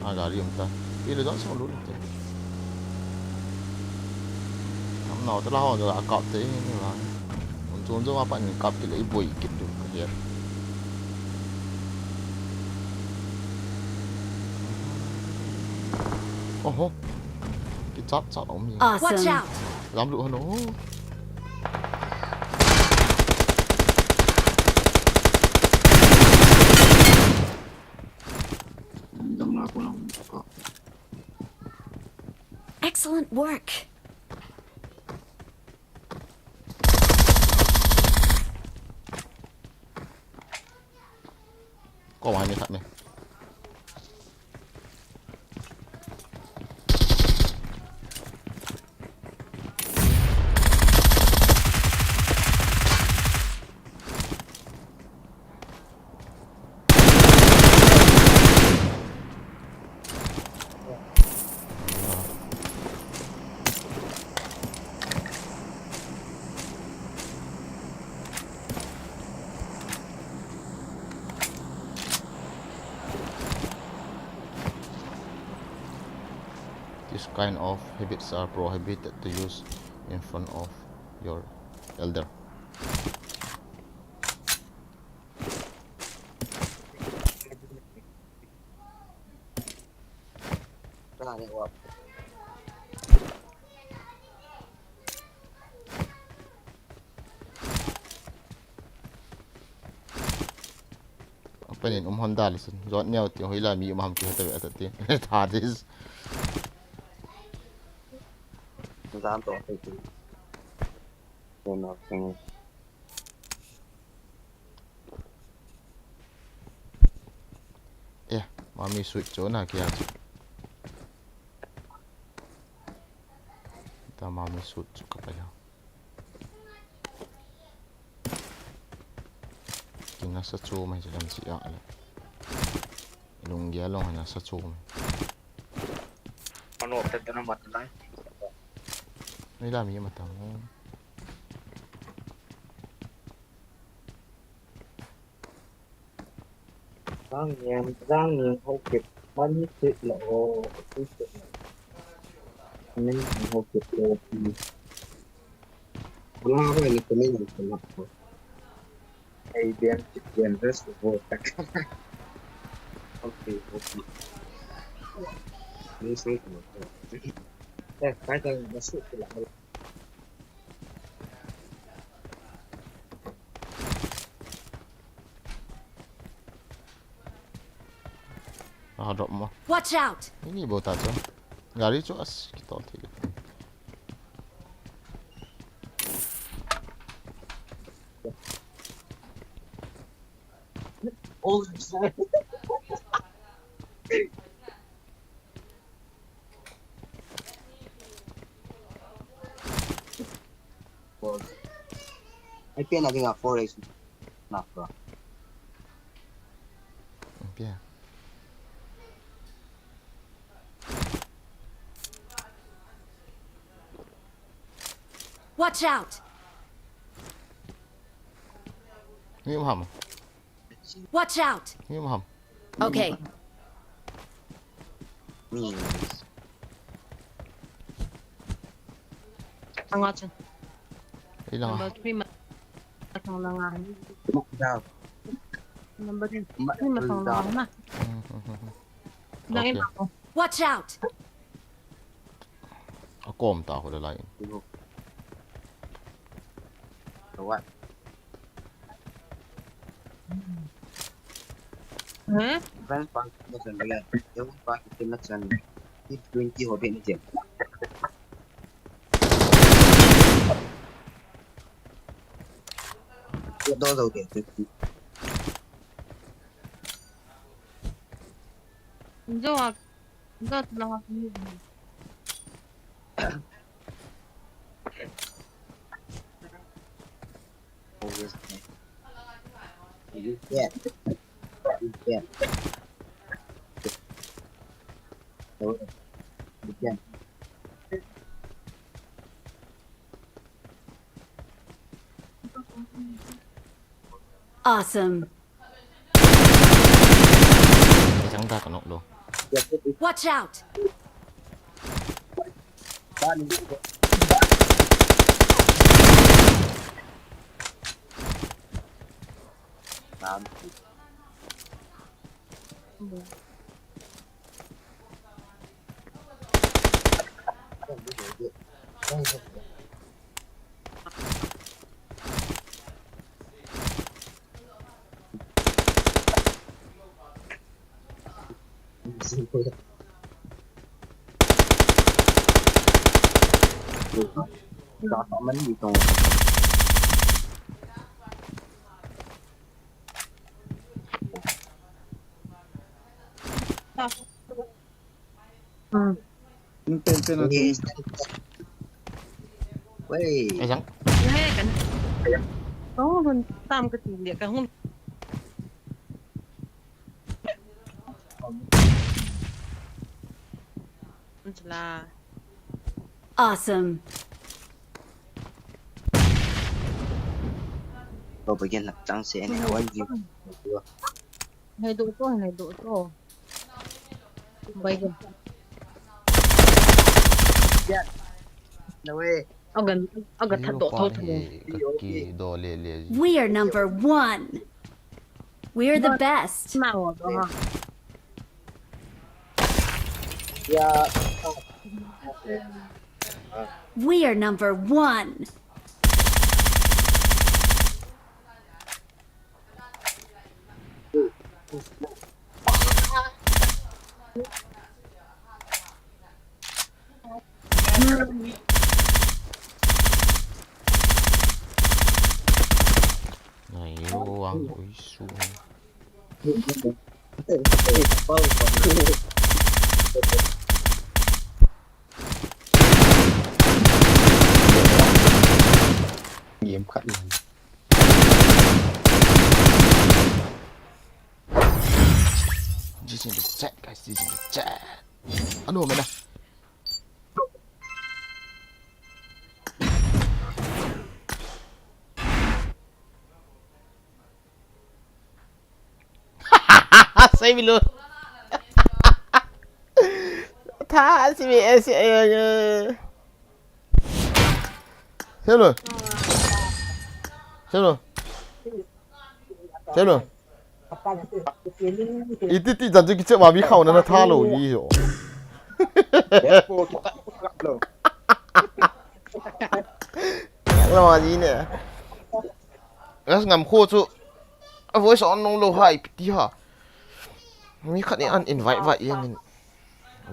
Ah, gari um ta. Pi le don song lo te. Am no ta la ho jo a kap te ni la. Un chun jo apa ni kap ki le i boi ki tu ka her. Oho. Ki chat chat om ni. Awesome. Watch out! Lam lu hano. Excellent work. Ko wai ni khat ni. This kind of habits are prohibited to use in front of your elder. Open in um hon dal sin. Jot neo ti hoila mi um ham ki hata ve ata ti. Tha dis. Zan to. Ko na ko. Eh, mami suit chu na kia. Ta mami suit chu ka pa ya. Kina sa chu mai chu dan chi a le. Lung ya long na sa chu mai. Ano, tete na mat na. Nila mi matang. Rang niam, rang niam ho kit, man kit la o, kit la. Min ho kit la o, pi. Wala ba ni ko min ko na ko. Ai bian kit bian res ko ho tak. Okay, okay. Ni sai ko. Eh, kai kai na su ko la. Ah, drop mo. Watch out! Ini bo ta chu. Gari chu as kitol thei le. Oh, Four. Ai, pen a ding a four X. Na, bro. Pen. Watch out! Ni ham. Watch out! Ni ham. Okay. Anga chan. Ilang. Number three ma. Tang langa. Look down. Number three ma tang langa. Dang in. Okay. Watch out! Akom ta ho le lai. What? Hmm? Friends pa na chan le. Yung pa na chan. Twenty ho be na chan. Yo do do de. Yo a That long. Awesome. Watch out! Pen pen ati. Wei. Ai jang. He kan. Kong hun tam ka ti le ka hun. Awesome. Go begin lah chang se ni wan ji. Hai do to, hai do to. Bai go. Yeah. No way. Agan, agan that do to. We are number one. We're the best. We are number one. Nai lo ang oi su. Game khat ni. G G in the chat, guys. G G in the chat. Ano mana? Sai bilo. Tha si mi S A. Hello. Hello. Hello. Iti ti jan ju kiche ma mi khau na na tha lo yi yo. Lo ma yi ne. Gas ngam kho chu. A voice on nong lo hai piti ha. Mi khat ni an invite vai yang in.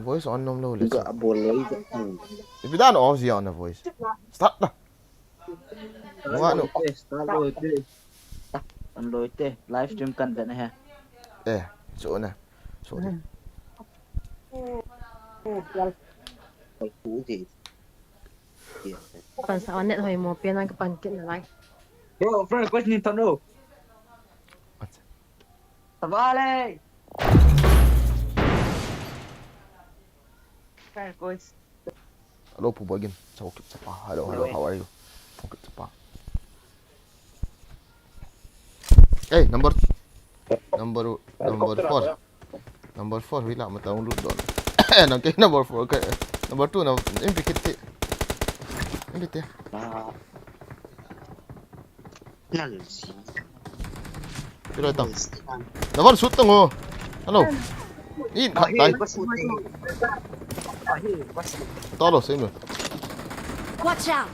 Voice on nong lo le. Ga bol lo i ga. Ipi dan off ji on a voice. Start da. Wa no. Start lo te. An lo te. Live stream kan dan he. Eh, so na. Sorry. Pan sa net hoi mo pe na ka pan kit na lai. Yo, friend request ni tam lo. Tabale. Friend request. Hello, Pubo again. Hello, how are you? Ei, number, number, number four. Number four, hui la mata lut don. Nang ke number four ke. Number two, na, in bikit ti. In bikit. Nal si. Kira tang. Number shoot tang ho. Hello. In khat tai. Talo, same. Watch out.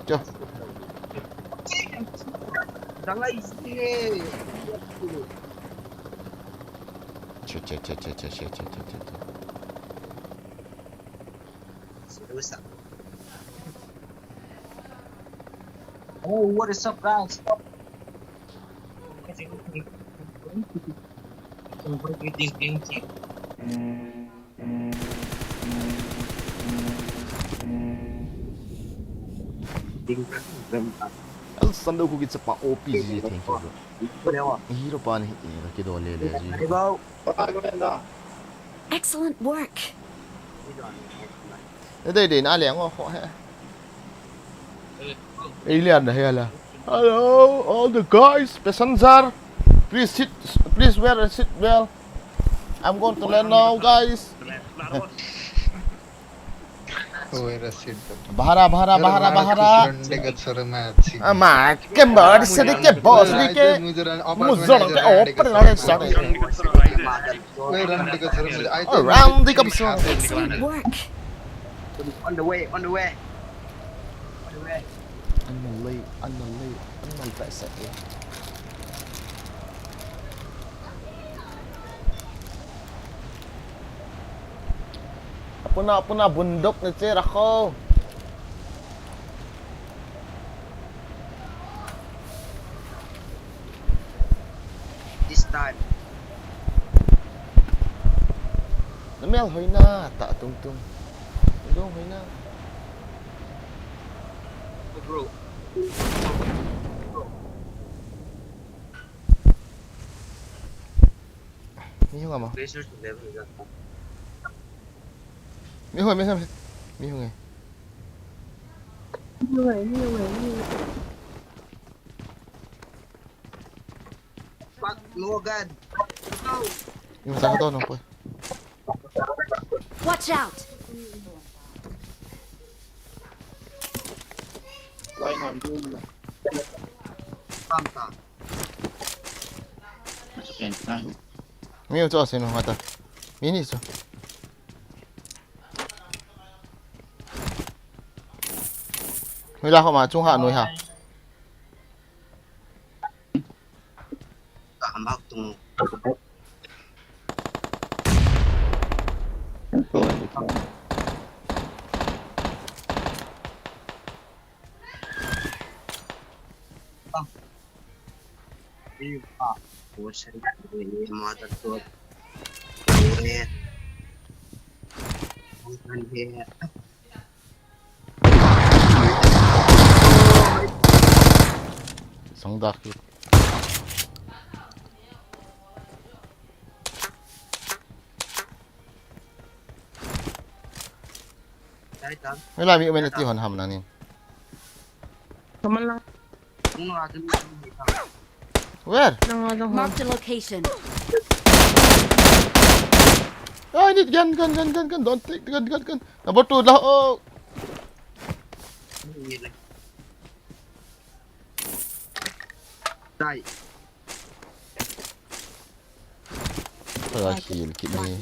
Kya? Che, che, che. Oh, what is up, guys? El Sando ku ki chapa O P G, thank you, bro. Hero pa ni, eh, ki do le le ji. Excellent work. Dei dei na le ngo ho he. Alien na he la. Hello, all the guys, passenger. Please sit, please wear a seat belt. I'm going to land now, guys. Wear a seat belt. Bahara, bahara, bahara, bahara. Ama, kembar sedike boss like. Muzon ke open la sare. Around the kapso. Excellent work. On the way, on the way. On the way. An malay, an malay, an malay sa. Apuna, apuna bundok ni che rakho. This time. Namel hoina ta tung tung. Dong hoina. Oh, bro. Mi hung ama. Mi hung, mi hung, mi hung. Fuck, no gun. Yung sa to, no, po. Watch out! Panta. Mio cho sino ngata. Mini so. Mila ko ma chung ha noi ha. Ka hambak tung. Sangdak. Wala mi umen ti hon ham nangin. Kaman lang. Where? Lang, lang, lang. Marked a location. Oh, I need gun, gun, gun, gun, gun. Don't take gun, gun, gun. Number two lah. Oh. Die. Kala heal kit ni.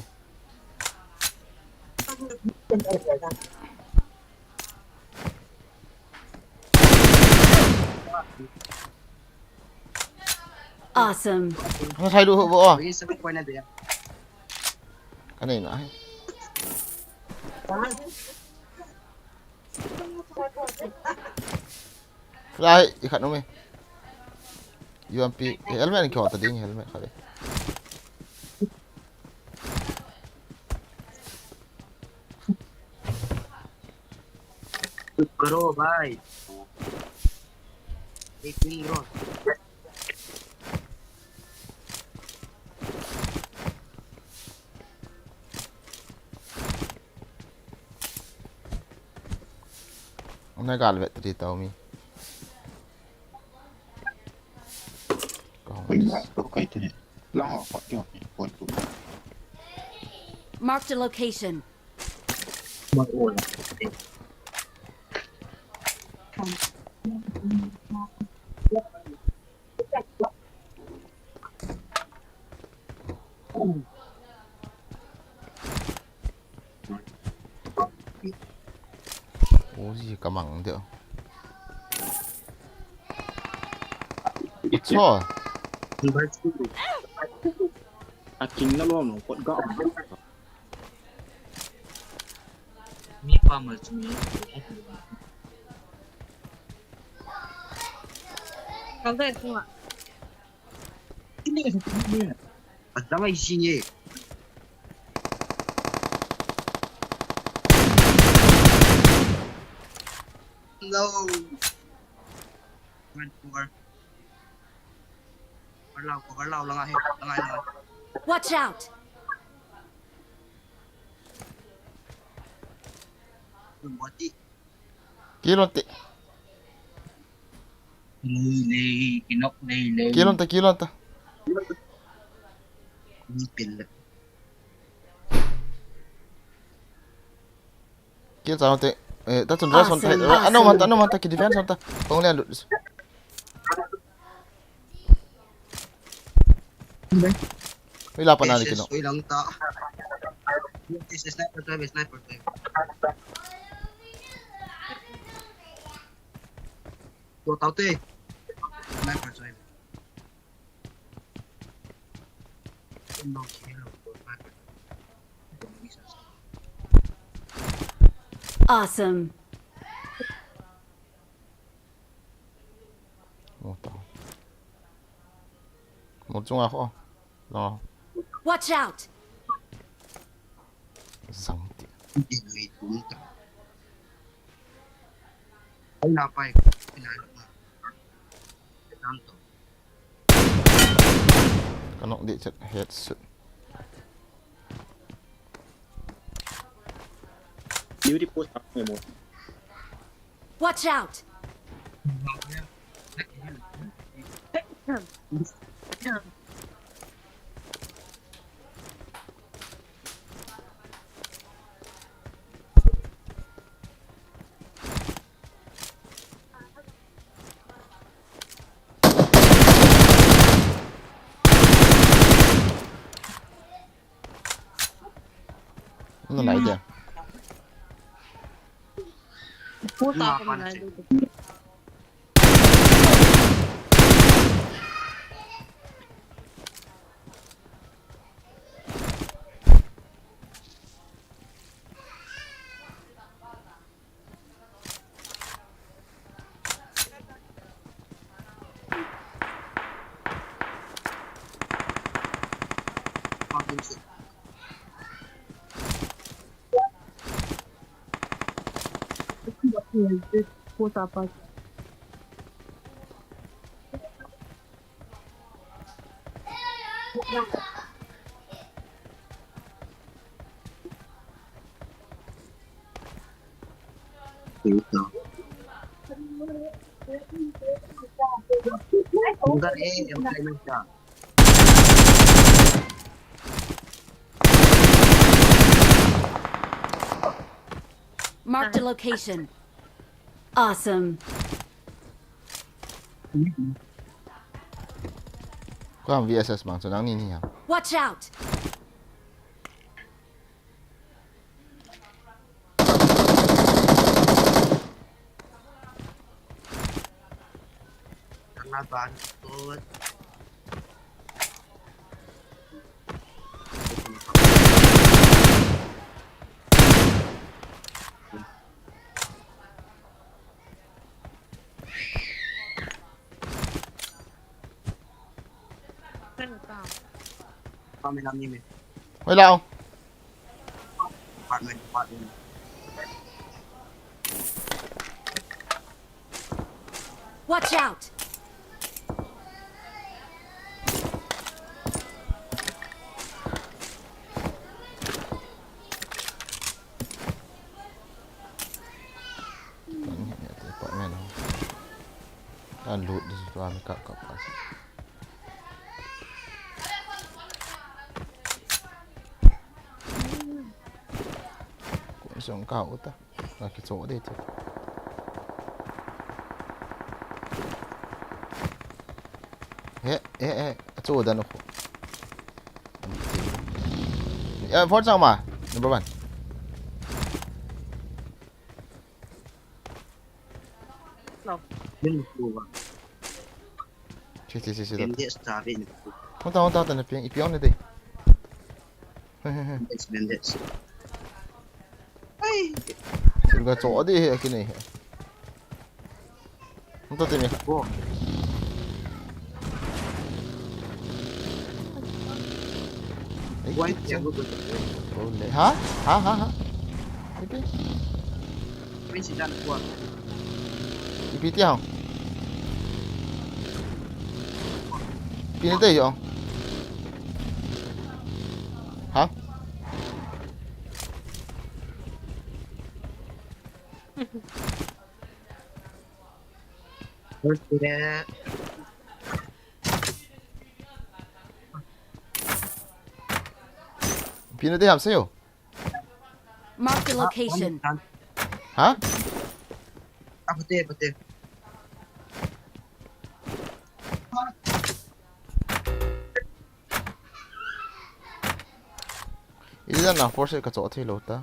Awesome. Ano sa ilu ho, oh. Kanina, eh. Lai, ikat nome. U M P, eh, helmet ni kyo ta ding, helmet kare. Karo, bhai. Ek minute, bro. Una gal vetri tau mi. Marked a location. Uzi kamang dia. It's all. Akin na lom, kot ga. Mi pa mal chumi. Kang dai sunga. Adang ai sing e. No. One four. Cover lau, cover lau, langa he, langa he, langa. Watch out! Bati. Kilon te. Lei, lei, kinok, lei, lei. Kilon te, kilon te. Ni pin le. Kil sa te. Eh, ta chun rush hon ta. Awesome, awesome. Ano man ta, ano man ta, ki defense hon ta. Kong le lut. Ui la pa na ni kino. Ui lang ta. This is sniper drive, sniper drive. Tua tau te. Sniper drive. Awesome. Mo ta. Mo chunga ho. Lo. Watch out. Zang ti. Ai na pai. Ai na. Tanto. Ka nok di chet headshot. Beautiful. Watch out! Ano na idea? Puta ako na idea. Marked a location. Awesome. Kuam V S S mang, so nang ni ni ham. Watch out! Kalaban, good. Kami lang ni. Wala ako. Apartment, apartment. Watch out! Tan hit niya ti pa men ho. Tan loot di situ ami kap kap kasi. Chong ka uta. Ka kicho de te. He, he, he. Acho da no ko. Ya, for chang ma. Number one. No. Che, che, che, che. Hon ta, hon ta, hon ta, na piang, ipi on de. Bandage, bandage. Ai. Singa cho de he, aki nahi he. Hon ta te mi. Wo. Wai, ha? Ha, ha, ha. Ipi? Ipi ti hang? Ipi na te hong? Ha? Ipi na te ham seiyo. Mark the location. Ha? Apate, apate. Ila na force ka cho thei lou ta.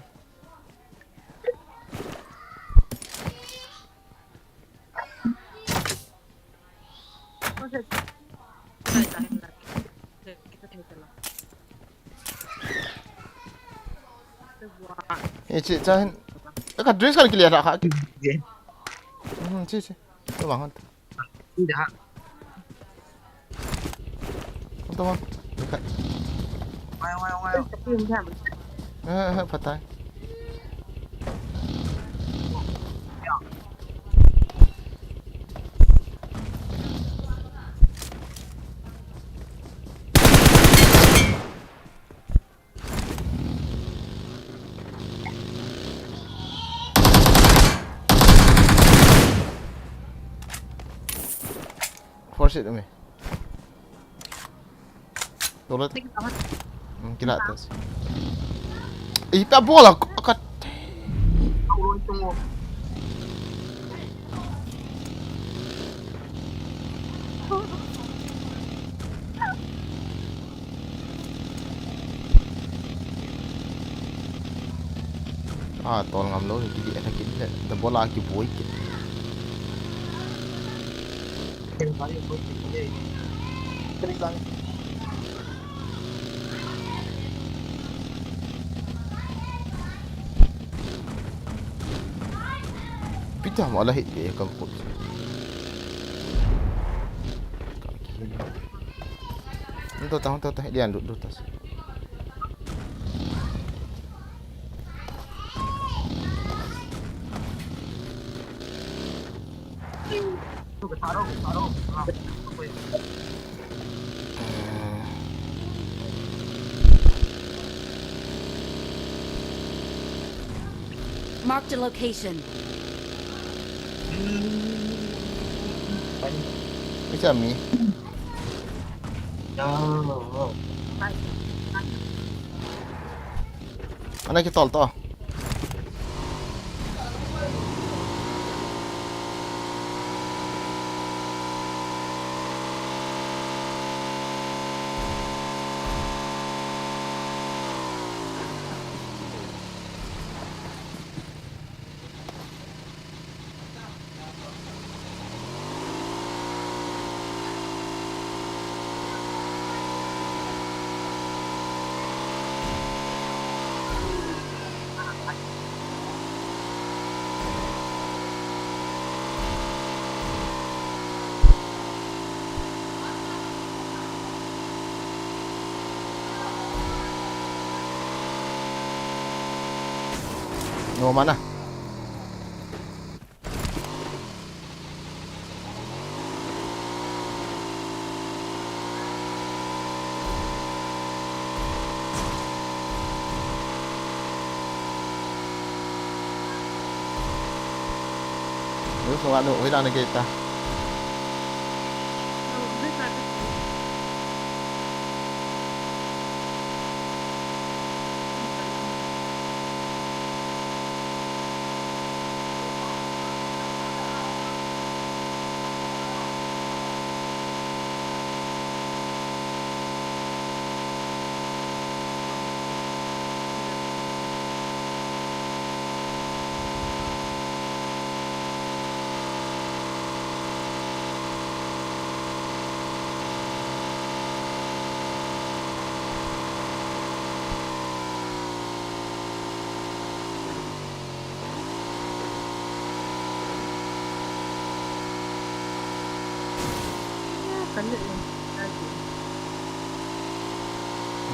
Hiche, cha hin. Ka dress kan clear kha. Hmm, chi, chi. Tu bang hon. Ida. Ito mo. Ika. Wai, wai, wai. Eh, eh, patay. Force it, umi. Tulad. Hmm, kila atas. Eh, pa bola, akat. Ah, tol ngam lou, kidi attack in le, the ball a kiboi kit. Pita mo ala hit be kam kut. Kam kit. Hung to ta, hung to ta, lian lut, lut ta. Marked a location. Ui, cha mi. Ana kitol to. No mana. Lu sunga nu, ui lang na kita.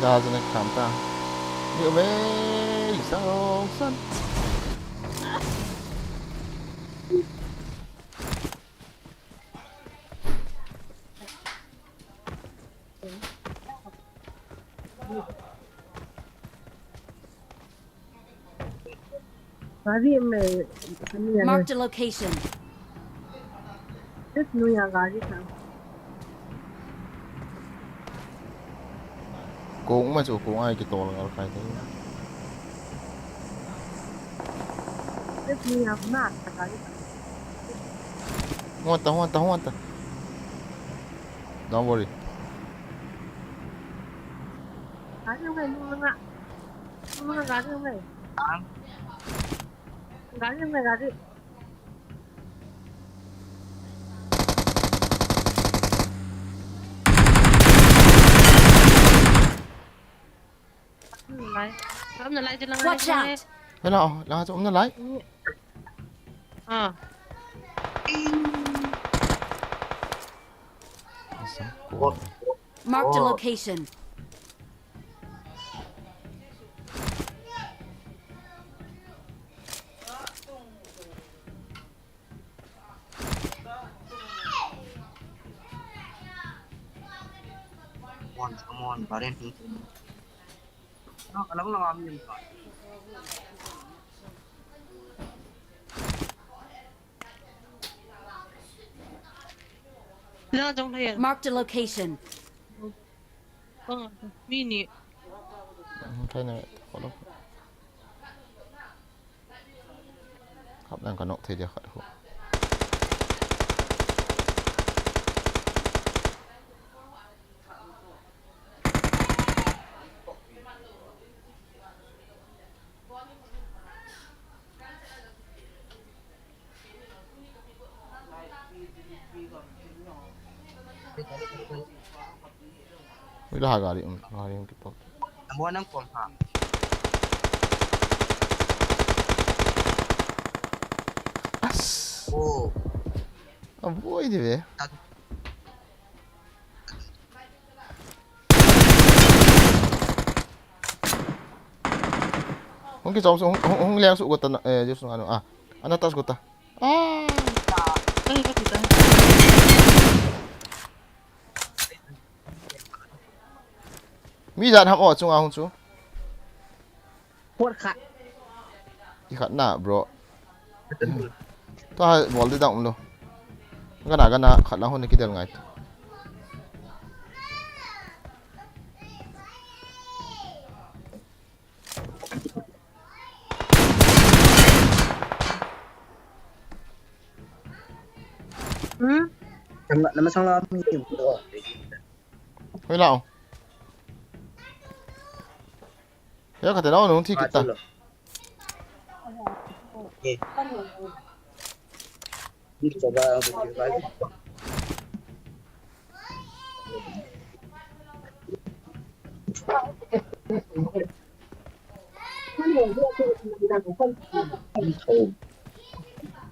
Dazen ek kamta. Ni ome, isang san. Gari mai, kami ya. Marked a location. Just nu ya gari ka. Kong ma chu kong ai kitol gal kai te. Just nu ya na gari ka. Huan ta, huan ta, huan ta. Don't worry. Gari mai, nu nga. Nu nga gari mai. Gari mai, gari. Lai. Lam na lai, lang lai. Watch out! Hala, oh, lang chu um na lai. Ah. Isang ko. Marked a location. Come on, come on, Baren. No, alam na kami yung pa. Marked a location. Mini. Kap lang ka nok thei dia khat ho. Ui, la gari um, gari um kipok. Number one ang kong ha. As. Oh. Avoid ve. Hung kichom su, hung, hung, hung leng su gota na, eh, jus ano, ah. Ana tas gota. Ah. Mi jan ham o chunga hung chu. Por kha. Ikhat na, bro. Tua bol di dang um lo. Gana, gana, khat lang hon kidel ngai. Hmm? Nama, nama sang la mi. Hoi lao. Ya, kate nau nung thi kita.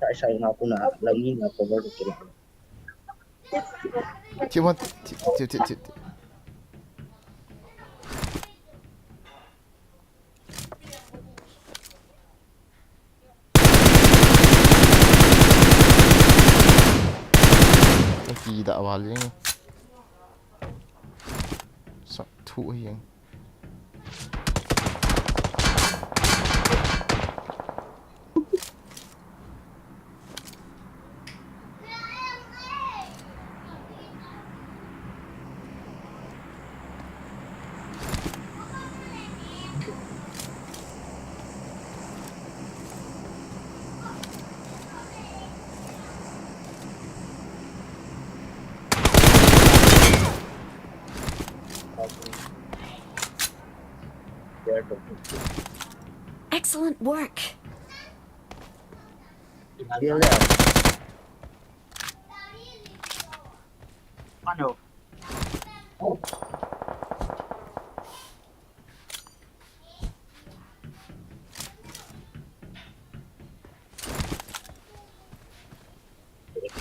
Sai sai na kuna, lami na cover ko kila. Team one, team, team, team, team, team. Ki da wal jing. Sa thu hi jing. Excellent work. Ano?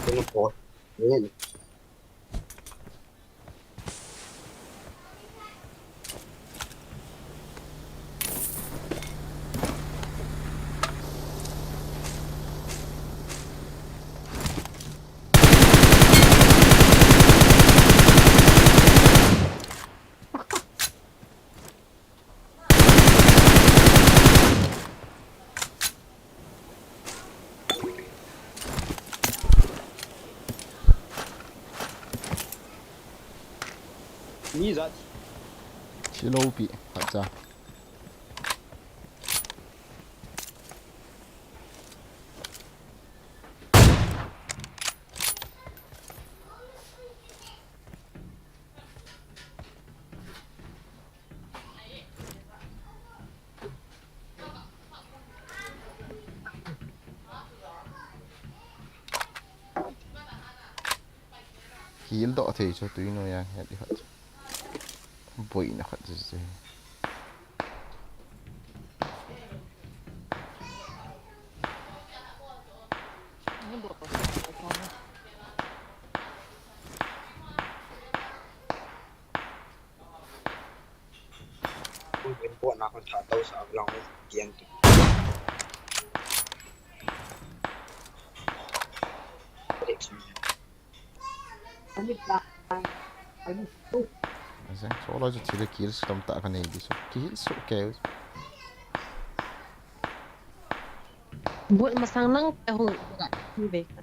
Ano po? Ayan. Ni za. Thi lou pi, khat cha. Kihil doh thei chu tui noiya het di khat chu. Boina khat chu chu. Import na kon tha tau sa lang kian tu. Asang, solo chu thile kill sum tamtah kanei di chu. Kill su ke. Buat masang lang te hung ka ti ve ka.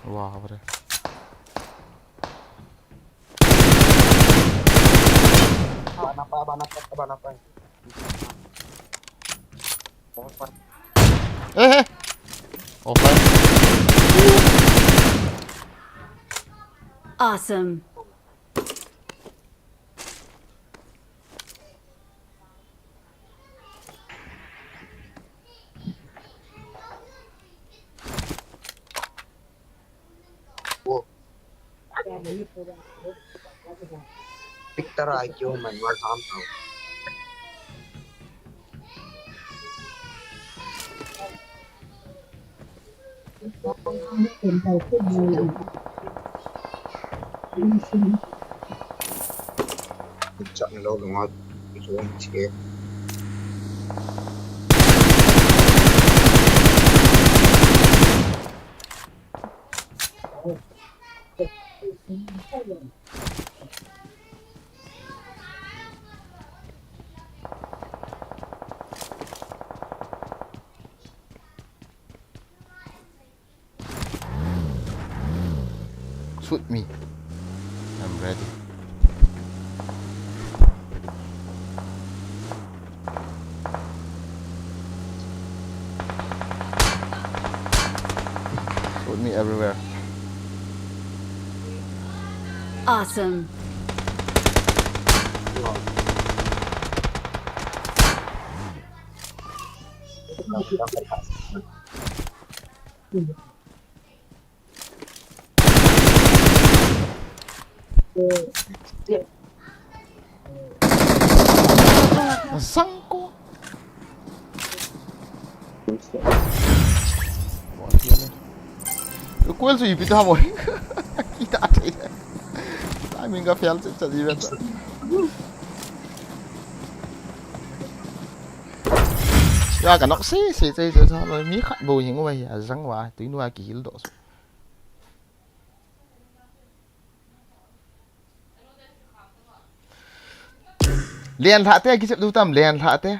Wah, apa dia? Abang apa, abang apa, abang apa? Eh, eh. Offline. Awesome. Picture ai kyo man war tham tho. Chak ni lo lunga chuang che. Shoot me. I'm ready. Shoot me everywhere. Awesome. Sangko. Kuel su ipi ta boy. Kita te. Timing ka fail chat chat ibe. Ya ka nok se se se se sa lo mi khat bo hing wa ya jang wa tu nu a kihil doh su. Len lha te, kichep du tam, len lha te.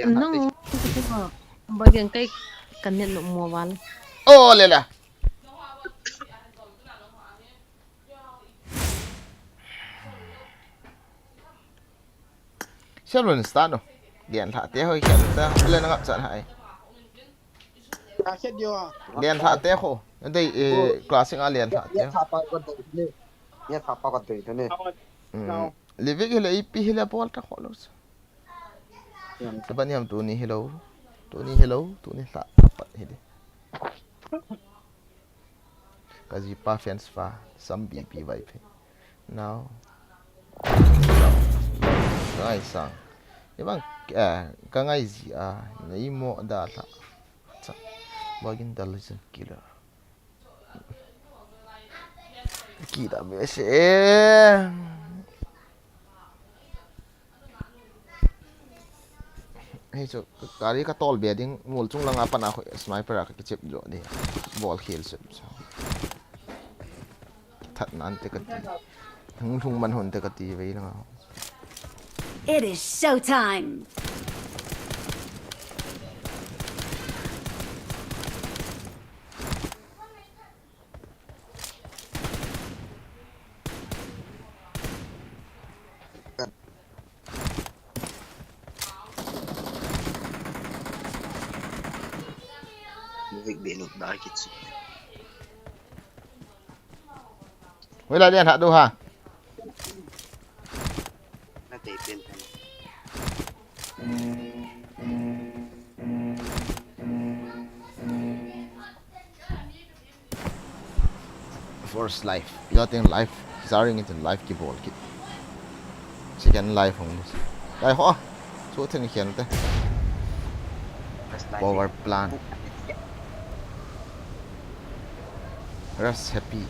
Nang, ba gen kai kan net no mo wal. Oh, lela. Siam lun start no. Len lha te hoi kiam ta. Len ngap chan hai. Ka khet dio. Len lha te kho. Dei, eh, classic a len lha te. Ye tha pa ko dei ne. Ye tha pa ko dei ne. Mm. Livik hile ipi hile bol ta kho lo. Siam. Saba niam tuni hilo. Tuni hilo. Tuni lha pat hile. Ka jipa fans fa, sam B P vai phe. Now. Ngai sang. Ibang, eh, ka ngai ji a, nei mo da la. Cha. Bagin da la jin killer. Ki da me se. Hei chu, gari ka tol be ding, mol chung langa pana khu sniper a ka kichep jo di. Bol khel sep sa. That nan te ka ti. Thang lhung man hon te kati vei langa. It is showtime. Movie be no da kichi. Wela dia hadu ha. Na te pen pen. First life. Ila teng life. Zaring itin life kibol kit. Second life hong. Dai ho. So theng hian te. Power plant. Ras happy.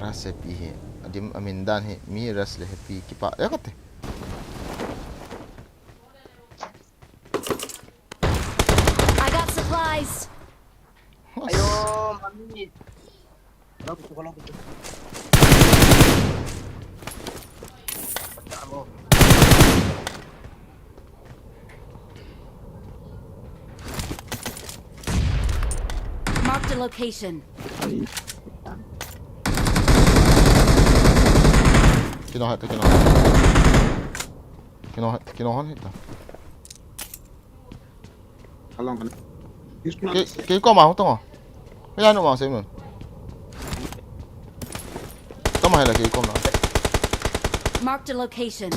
Ras happy hi. Adim amin dan hi. Mi ras le happy kipa. Ya kate. I got supplies. Ayo, mami. Kalau betul, kalau betul. Pecah mo. Marked a location. Kino hat, kino hat. Kino hat, kino hon hita. Along kan. Ke, ke ko ma hutong. Kaya no ma se mun. Tama hela ke ko ma. Marked a location.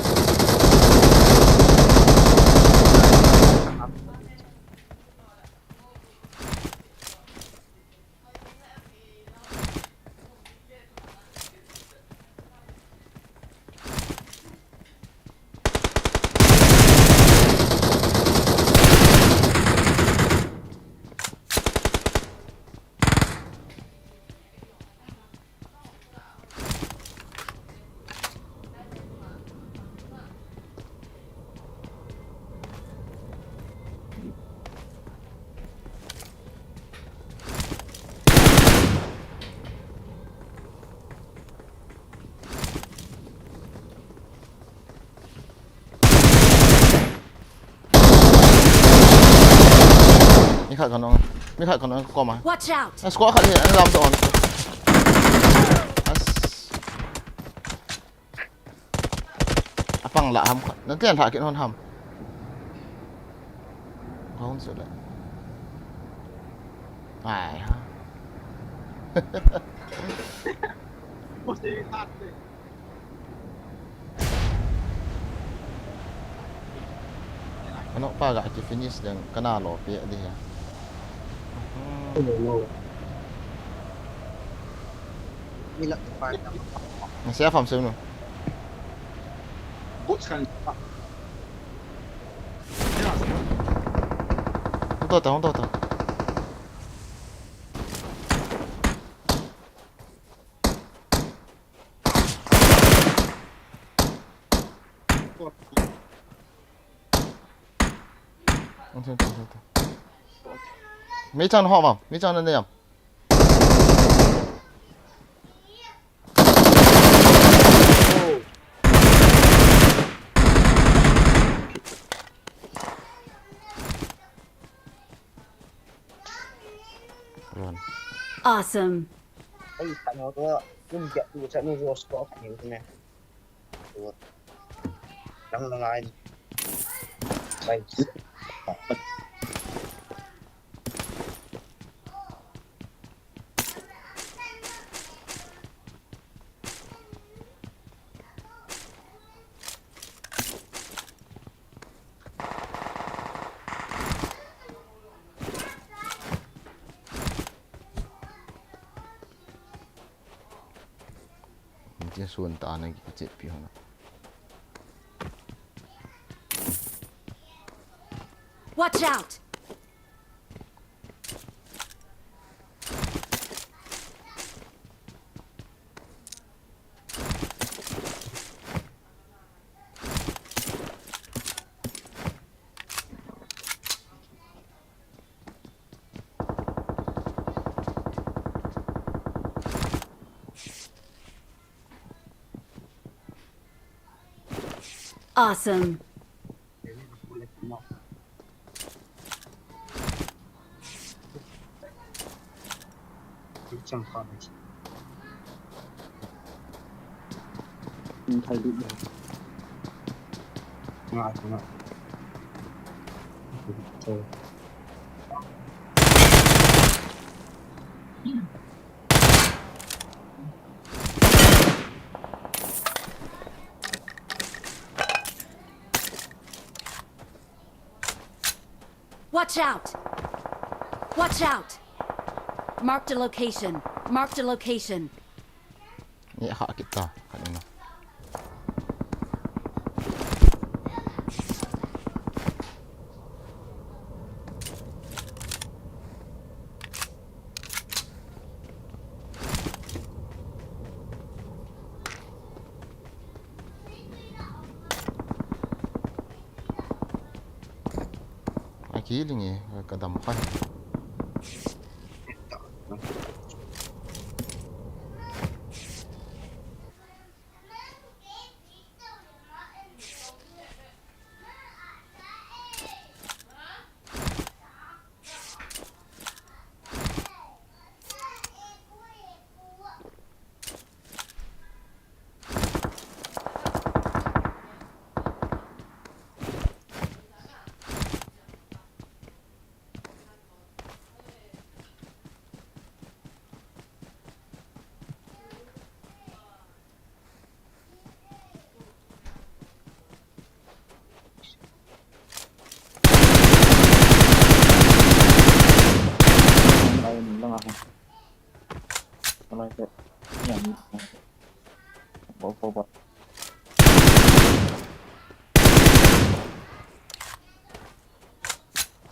Mi khat kan ong. Mi khat kan ong ko ma. Watch out! A squad khat hi an lam to on. As. Apang la ham khat. Nan tian tha kin hon ham. Hon su le. Ai ha. Ano pa ga ki finish ding kana lo pe di ya. Nila pa. Nasi apa ham sunu? Boots kan. Hong to ta, hong to ta. Hong to ta, hong to ta. Mei chan ho ma, mei chan na yam. Run. Awesome. Ai, tano to, kum kya tu cha ni ro score kani ne. Nang nang ai. Sai. Tia sun ta na ki chet pi hona. Watch out! Awesome. Watch out! Watch out! Marked a location. Marked a location. Ni ha kita. Kanina. Aki lingi kadam khan.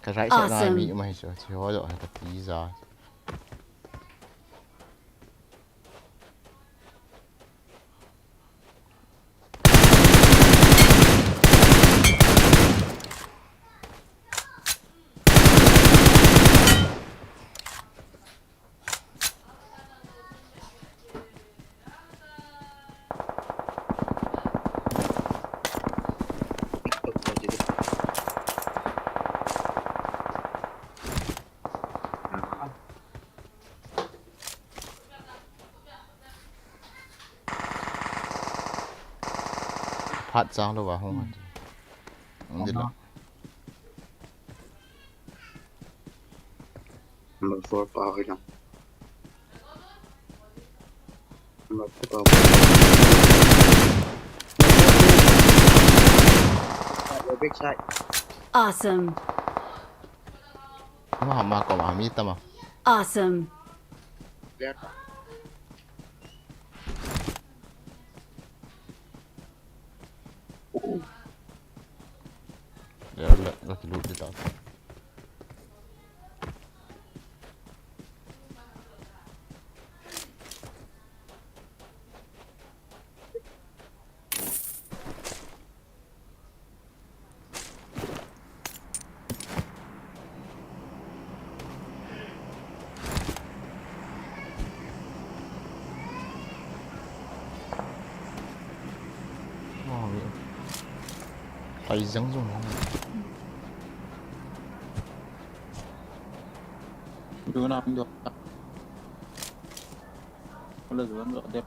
Ka right side na mi mai chu, chu ho lo ka ti za. Phat chang lou va hung han. Hung di la. Number four pa hoi lang. Number four pa. Back side. Awesome. Ma, ma ko ma mi ta ma. Awesome. Clear. Clear le, la ki loot di ta. Pai jang jong. Dona, dona. Wala dona, dona.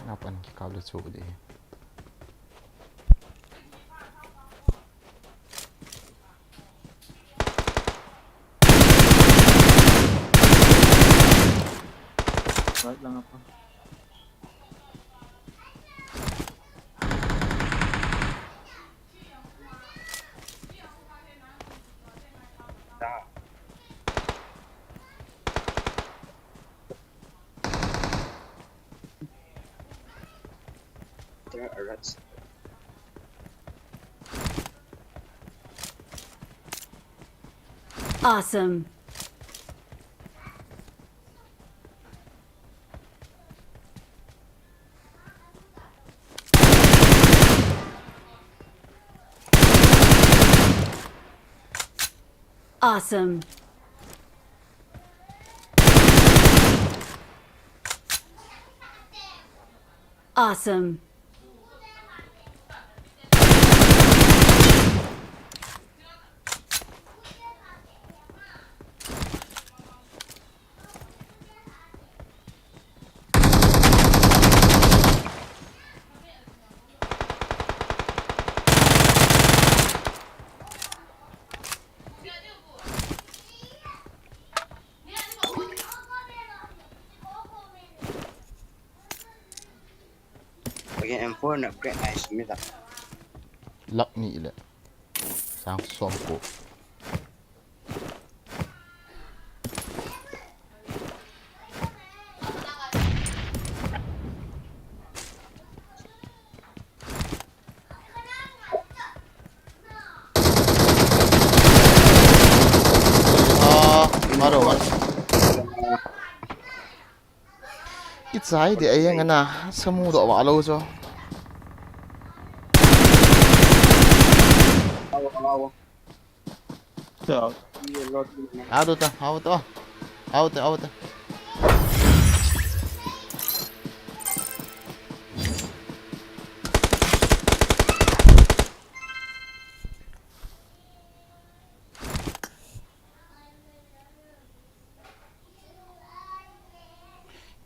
Napan kikap le chu di. Right lang apa. Awesome. Awesome. Awesome. Okay, M four na upgrade nice mi da. Lak ni le. Sang som ko. Ah, maro, maro. Kichai de ai ngana, samu do wa lo jo. Awo, awo. Awo ta, awo ta. Awo ta, awo ta.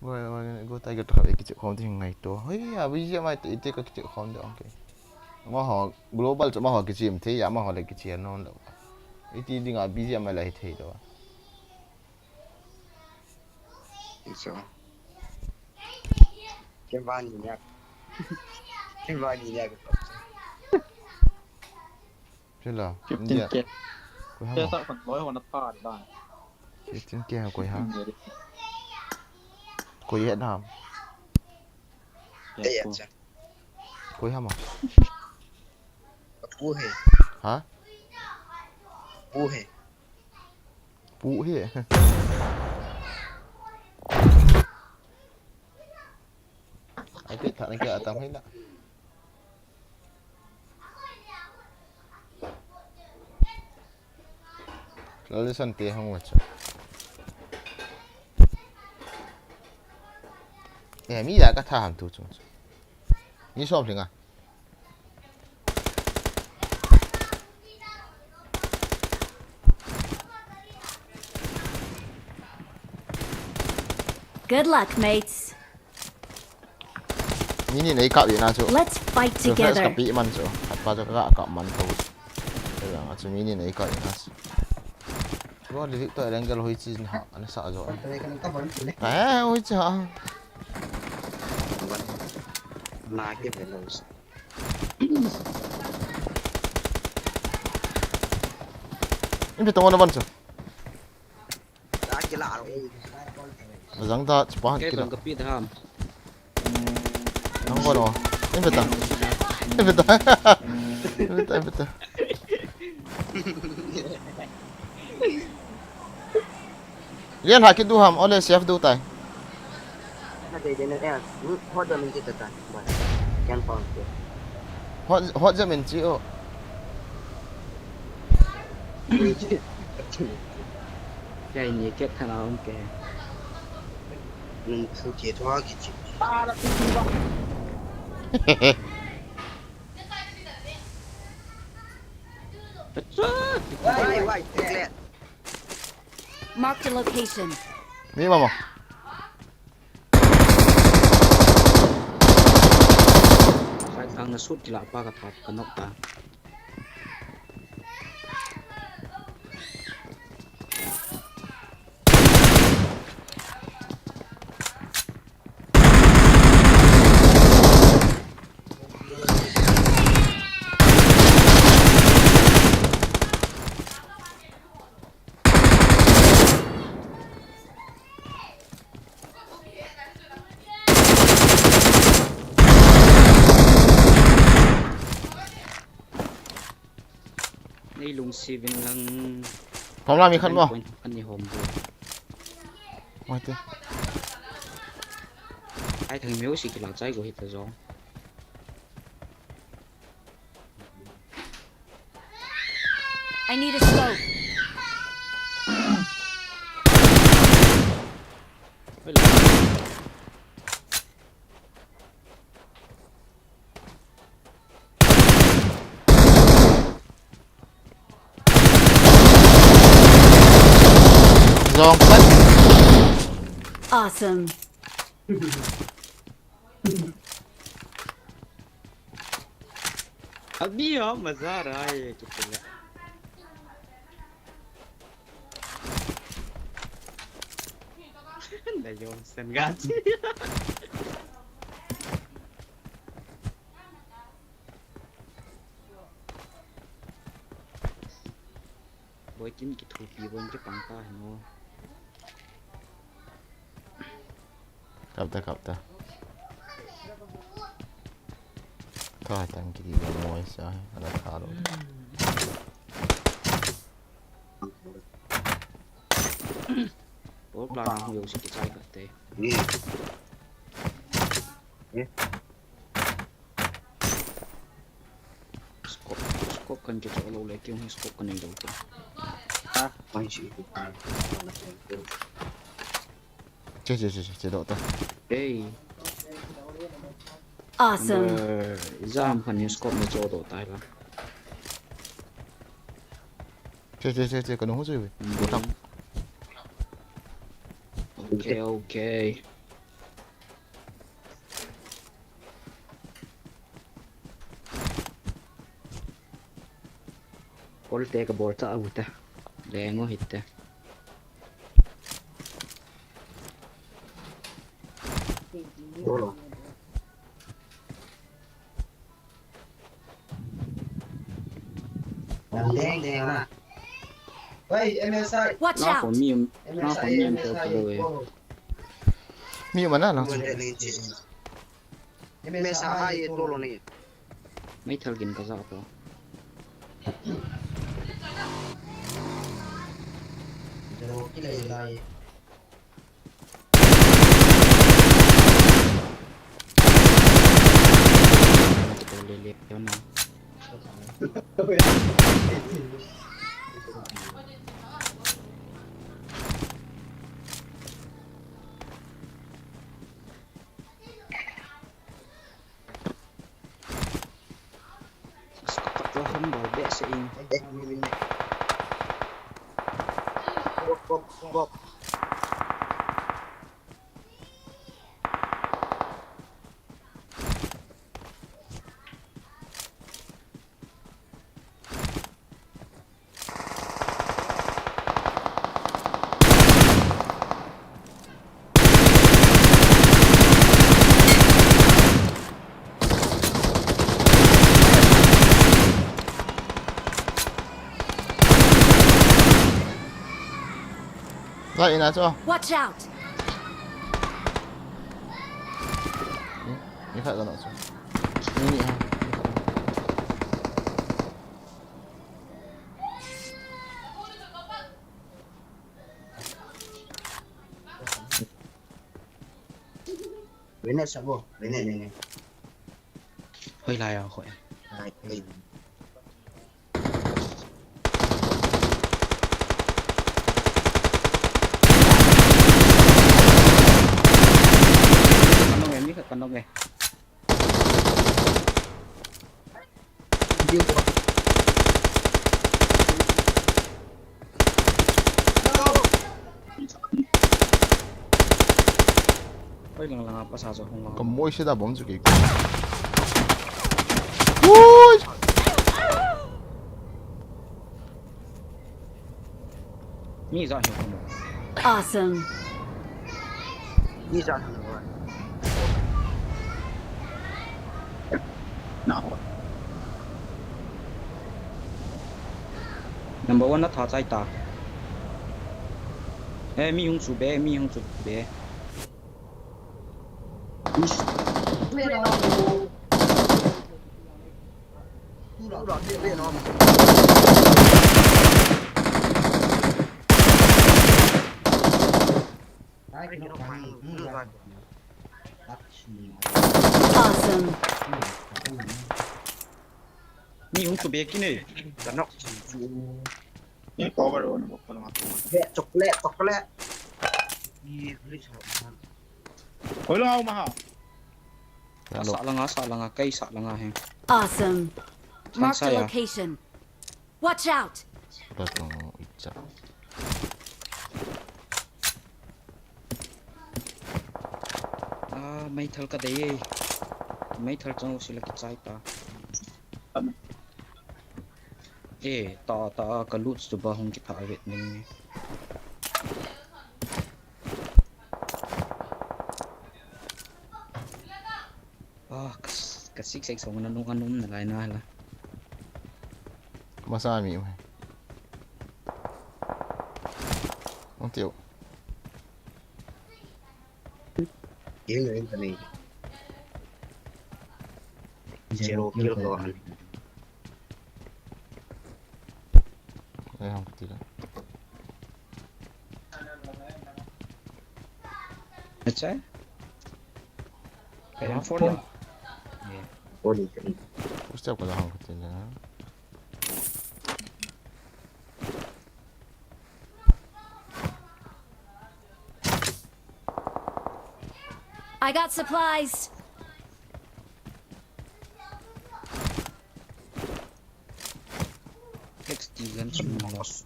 Go, go, go, Tiger to have kiche khom ding ngai to. Hoi, a, B G M I te, ite ka kiche khom de, okay. Amaho, global chu amaho kiche im thei, amaho le kiche non lo. Iti ding a B G M I la hi thei lo. Iso. Kevani nya. Kevani nya. Pila? Fifteen K. Koi hama? Fifteen K ha koi ha? Koi he nam? Koi hama? Pu he. Ha? Pu he. Pu he. Ai, pet thak na kia atam hai na. Lolison te hong wacha. Eh, mi ya ka tha ham tu chung. Mi som linga. Good luck, mates. Mini nei kap ina chu. Let's fight together. Ka pi man chu. Khat pa chu ka kap man ko. Ka yang chu mini nei kap ina chu. Ro li to rengel hoi chi ha ana sa jo. Eh, hoi chi ha. Na ke be lo. Inte tong na ban chu. Zang da chpa kila. Nang bono. Invita. Invita. Invita, invita. Lian ha kidu ham, ole chef du tai. Hot, hot jam in chi o. Kei ni ket khana um ke. Nun thu che thua ki chi. Wai, wai, tiklet. Marked a location. Mi mama. Sai thang na sut kila pa ka thap ka nok ta. Nei lungsi vin lang. Thom la mi khat mo. Point khat ni hom bu. Mai te. Ai thang music la chai go hit ta jong. I need a scope. Oi, la. Jong pat. Awesome. अभी हम मजा आ रहा है ये कितना। Nayom sen gati. Boy kin kithupi bon kipang ta hino. Kap ta, kap ta. Ka tang kiti ba mo isa, ala thalo. Bol pla na hu yo si kichai kate. Scope, scope kan kicho lo le, kei hung scope kan nei lo ta. Ah, mai si. Che, che, che, che, che, do ta. Hey. Awesome. Eh, jam kan ni scope ni cho do ta la. Che, che, che, che, kan hu che. Go thak. Okay, okay. Kol te ka bol ta u te. Leng u hite. Deng deng na. Oi, M S I. Watch out! Na ko mi, na ko mi to ko lo e. Mi mana lang. Mesa hai to lo ni. Mai thal gin ka ja to. Jalo ki lai lai. Ka hom bol behseh in. Bop, bop, bop. Right in that. Watch out! Ni, ni khat ka na chu. Ni, ni ha. Grenade sabo, grenade, grenade. Hoi lai a, hoi. Lai, hoi. Kanong e, mi khat kanong e. Oi, lang lang apa sa so hung lang. Ka moi se da bom chu kei. Ui! Mi ja hi ko mo. Awesome. Mi ja hi ko. Na ho. Number one na tha chai ta. Eh, mi hung chu be, mi hung chu be. Awesome. Ni hung chu be kine. Ka nok chu. Ni cover on ko na. Chocolate, chocolate. Oi, lo, ma ha. Hello. Sa langa, sa langa, kai sa langa he. Awesome. Mark the location. Watch out. Ba tong icha. Ah, meithal ka dei e. Meithal chang u sila kichai ta. Eh, ta, ta, ka loot chu ba hung kitha vet ning. Ah, ka, ka six X hung na nung anum na lai na la. Masa mi mai. Ang tiyo. Yun, yun, yun. Zero kill ko. Ay, ang katila. Acha? Kaya four na. Yeah. Four na. Gusto ko lang ang katila. I got supplies. Sixty gun smoke.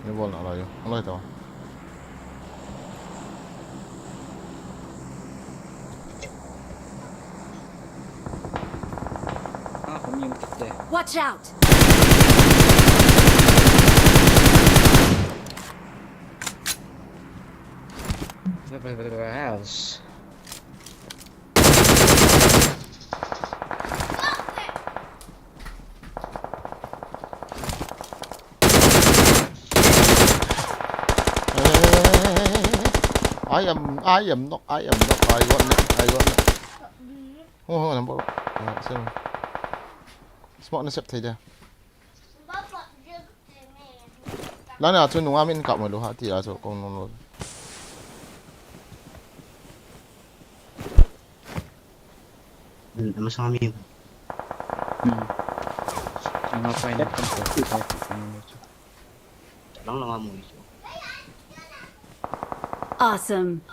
Ni bol na lai yo. Lai to. Ah, hum yum kit de. Watch out! House. I am, I am not, I am not, I got it, I got it. Oh, oh, number. Ah, same. Smoke na sep thei dia. Lana chu nunga min kap mo lo ha ti a chu kong nung lo. Hmm, ama sa mi. Hmm. Anga pai na kam ko ti pai ti kam ni chu. Lang lang amu ni chu. Awesome.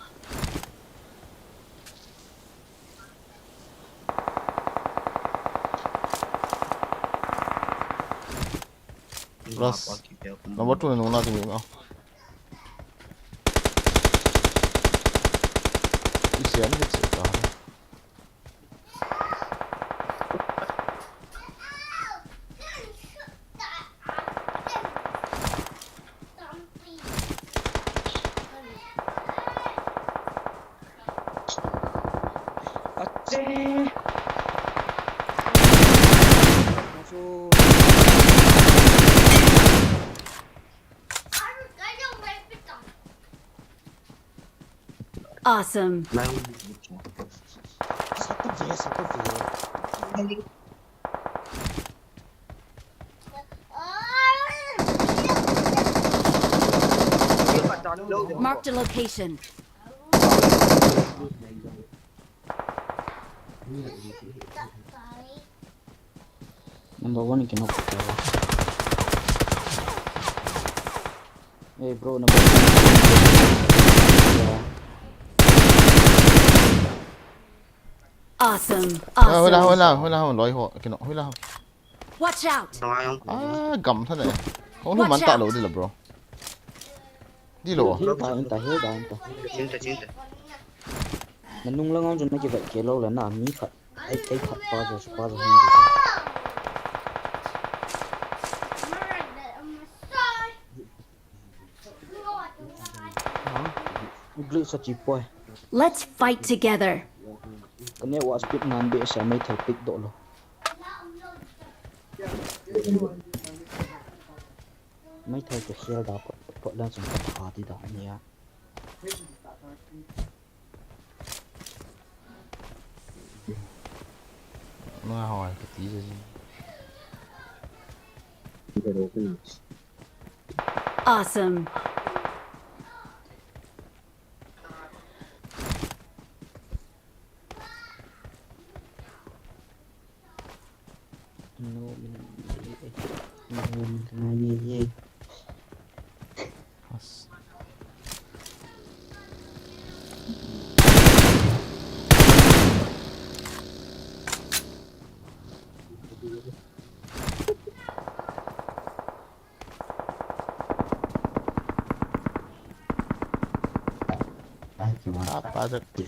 Plus, number two na nung na tumi ma. Isi an hit se ta. Ache. Awesome. Satu je, satu je. Marked a location. Number one cannot. Hey bro, number one. Awesome. Awesome. Hola, hola, hola, hola, hola, hola. Watch out. Ah, gam tha ne. Hong lu man ta lo di la, bro. Di lo. Hil ta, in ta, hil ta, in ta. Chin ta, chin ta. Na nung lang ang jun na ki vet ke lo la na mi khat. Ai, ai khat pa jo, pa jo hin di. Glitch sa chipoi. Let's fight together. Kane wa speed nan be sa mai thal pick do lo. Mai thal to hial da pot pot lan sung ka tha ti da nia. Nga hoi ka ti je. Awesome. No, min, Ngai ni ye. As. Apa tu?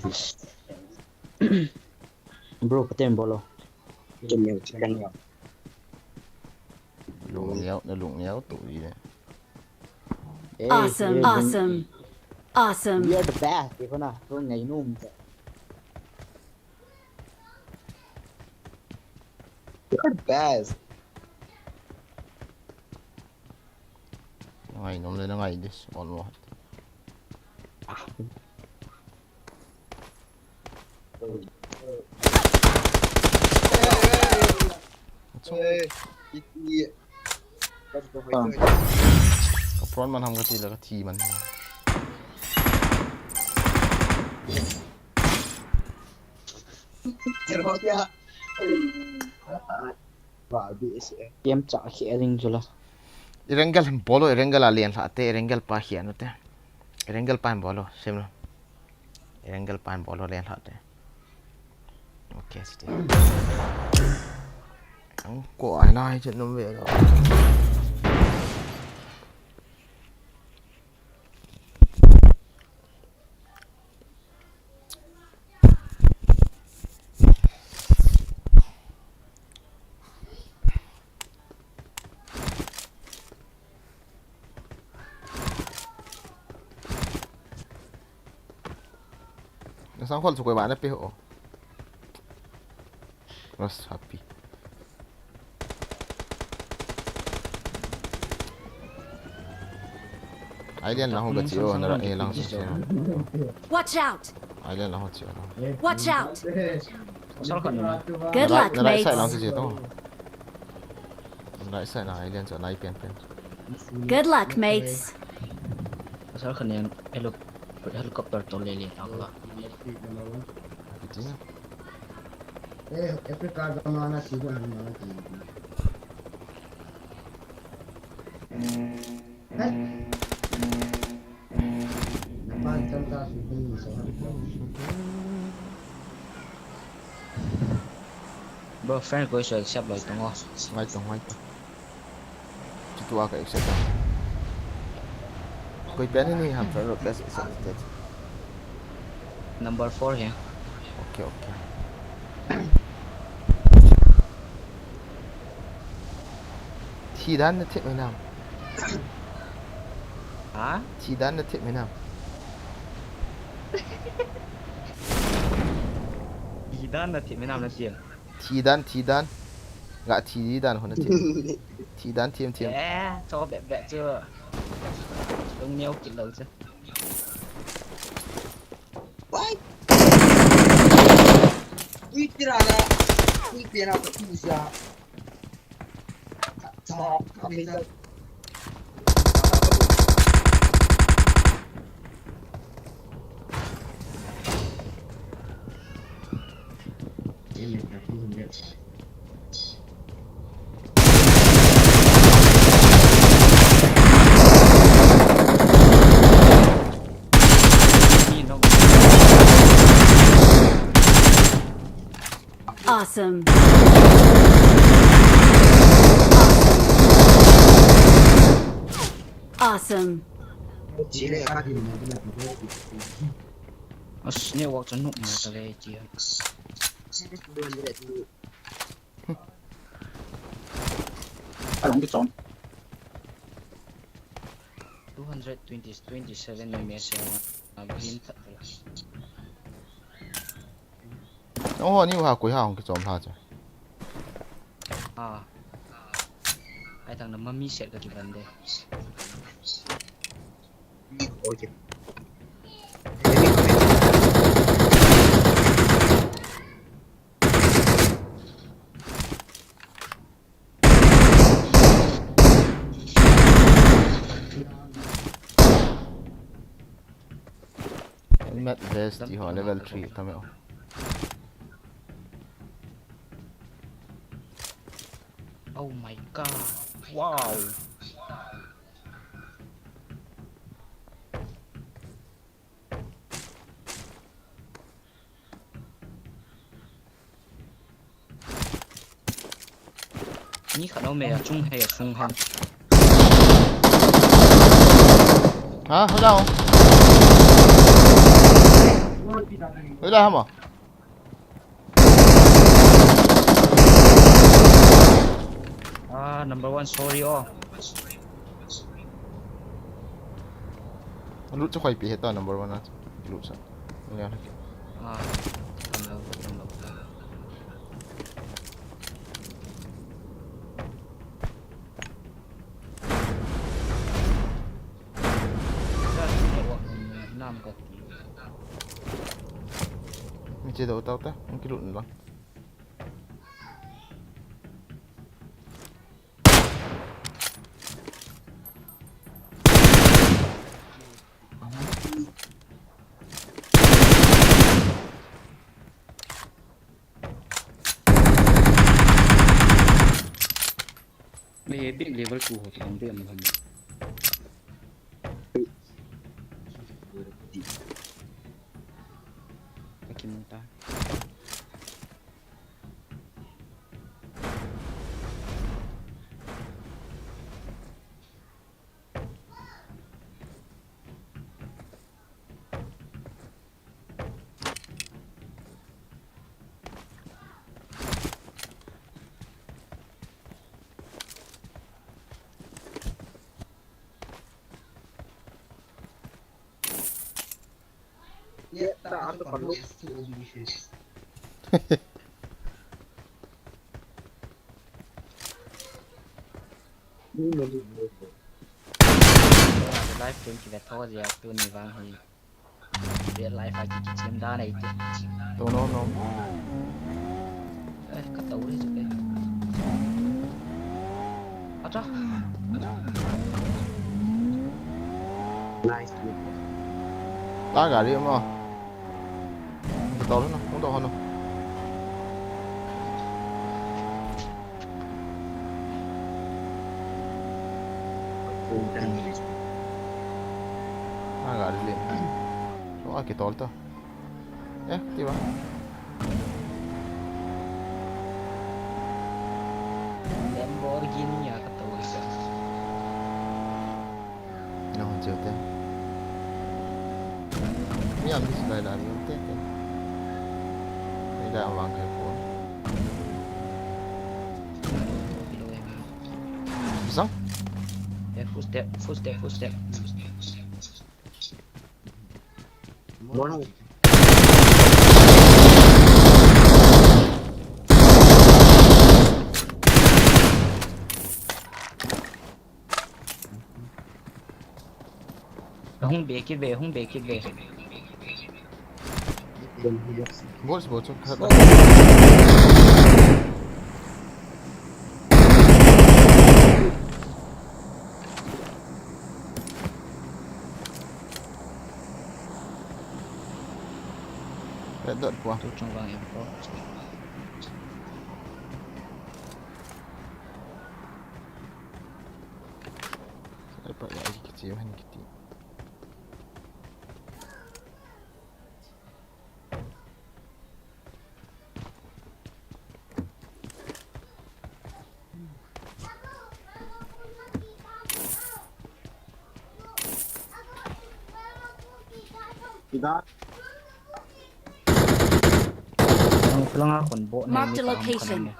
Bro, katem bolo. Katem bolo. Lung niau, na lung niau tu ye. Awesome, awesome, awesome. We are the best. Iko na, lung niau num. We are the best. Ngai nom le ngai this almost. Ka prawn man ham kati la kathi man. Game cha khi ring jula. Erangel bolo, Erangel a len lha te, Erangel pa khian te. Erangel pan bolo, sim lo. Erangel pan bolo len lha te. Okay, sti. Ang ko ai nai chen num ve lo. Nasang khol sukoi bana pe ho. Ras happy. Island lang ho ka chi o, na ra e lang chi o. Watch out! Island lang ho chi o. Watch out! Good luck, mates. Right side lang chi o. Right side lang island so nai pen pen. Good luck, mates. Pasal khan helo-, helicopter to le le ta ka. Iti na. Eh, Africa ga ma na si ga ma na ti. Bro, friend request accept loi tong o. Ngai tong, ngai tong. Kitu a ka accept. Koi pen ni ham friend request accept. Number four here. Okay, okay. Thi dan na thip mai nam. Ha? Thi dan na thip mai nam. Thi dan na thip mai nam na sia. Thi dan, thi dan. Ga thi dan ho na thip. Thi dan thim thim. Eh, cho bep bep chu. Lung niau kit lou chu. Wai. Ui, tira la. Ui, pena ka tu sia. Sa, ka mi la. Awesome. Awesome. Awesome. As network chu nop mo ta le ti. Ai, hung kichom. Two hundred twenty, twenty-seven na mi se na, na green that la. Oho, ni ha koi ha hung kichom ha cha. Ah. Ai tang na mami set ka kiban de. Okay. Helmet vest ti ho level three tame o. Oh my god. Wow. Ni khat om e, achung he, achung he. Ha, hello. Hello, hamo. Ah, number one, sorry, oh. Lut chu khoi pi he ta number one a. Lut sa. Nge ha. Ah, number one, number one. Nam ka ti. Mi che do tau ta, ang kilut na lang. Maybe level two ho kidong be mo. Ka kimu ta. Live stream kive tho jia tuni vang hi. Real life a kichem dan ahi ti. To no no. Eh, ka tau re chu ke. Acha. Nice. Ta gari mo. Ka tau na, hung tau hanu. Ah, gari le. Oh, aki tol to. Eh, ti ba? Lamborghini a ka tol sa. Nahung cheu te. Mi am dis lai lai um te te. Lai lai am vang khai pon. Sang? Eh, footstep, footstep, footstep. Morning. Hung be kit ve, hung be kit ve. Boss, boss, khat. Red dot po. Tu chung vang em po. Apa ya, iki kecil kan kiti. Marked a location.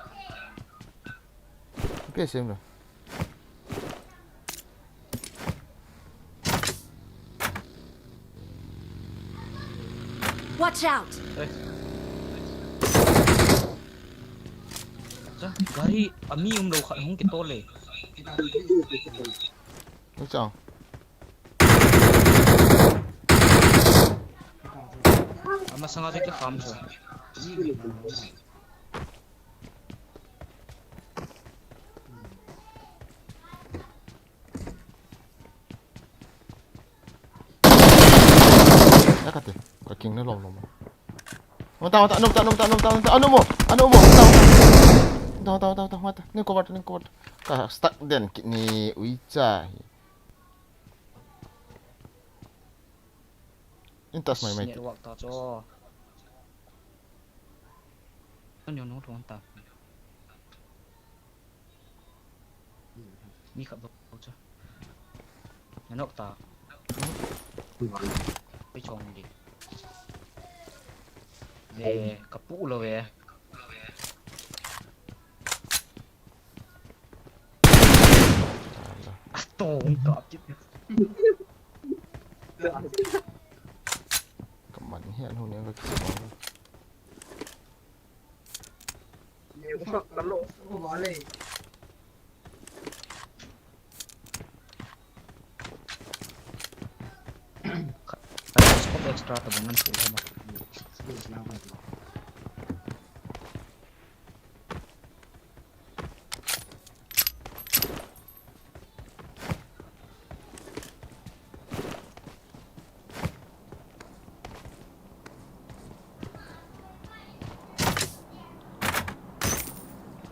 Okay, same lah. Watch out! Eh. Cha, gari ami umlou khat hung kitol e. Ui chang. Ama sanga te ke farm sa. Ka kate, ka king na lom lom. Mata, mata, anu, mata, anu, mata, anu, mata, anu mo, anu mo, anu mo, mata, mata. Mata, mata, mata, mata, mata. Ni cover, ni cover. Ka stuck den kit ni uicha hi. In touch mai mai ti. Network ta cho. Kan yo no thong ta. Mi khat bou cha. Nanok ta. Pe chong di. Ve, kapu lo ve. Atong kap kit. Kaman hian hung neng ka kisi bang. Scope extra ta bang nan pu homa.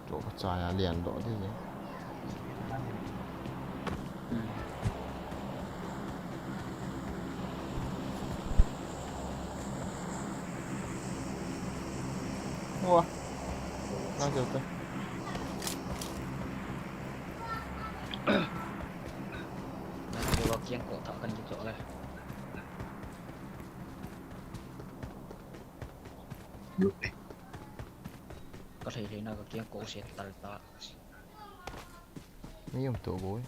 Cho ka chaya lian doh di. Ua. Na jo te. Na jo kiang ko tha kan jo le. Ka thei thei na ka kiang ko se tal ta. Mi um to boi.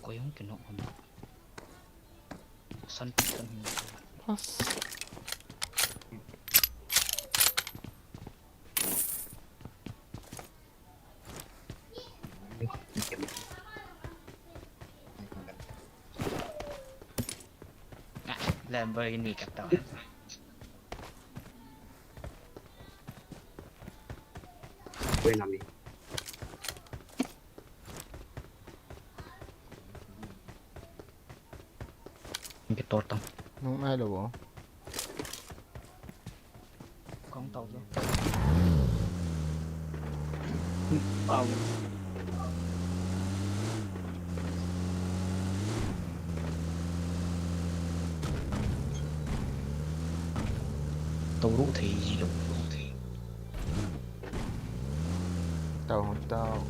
Koi hung kinok hung. San pi kan hung. Pas. Ah, Lamborghini kata. Koi nami. Kitor tang. Nung nai lo bo. Kong tau jo. Tau. Tau ru thei ji lo. Tau, tau.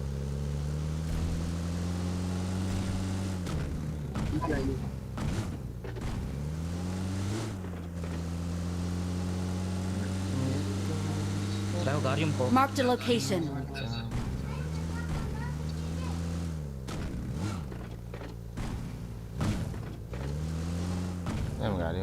Marked a location. Em gari.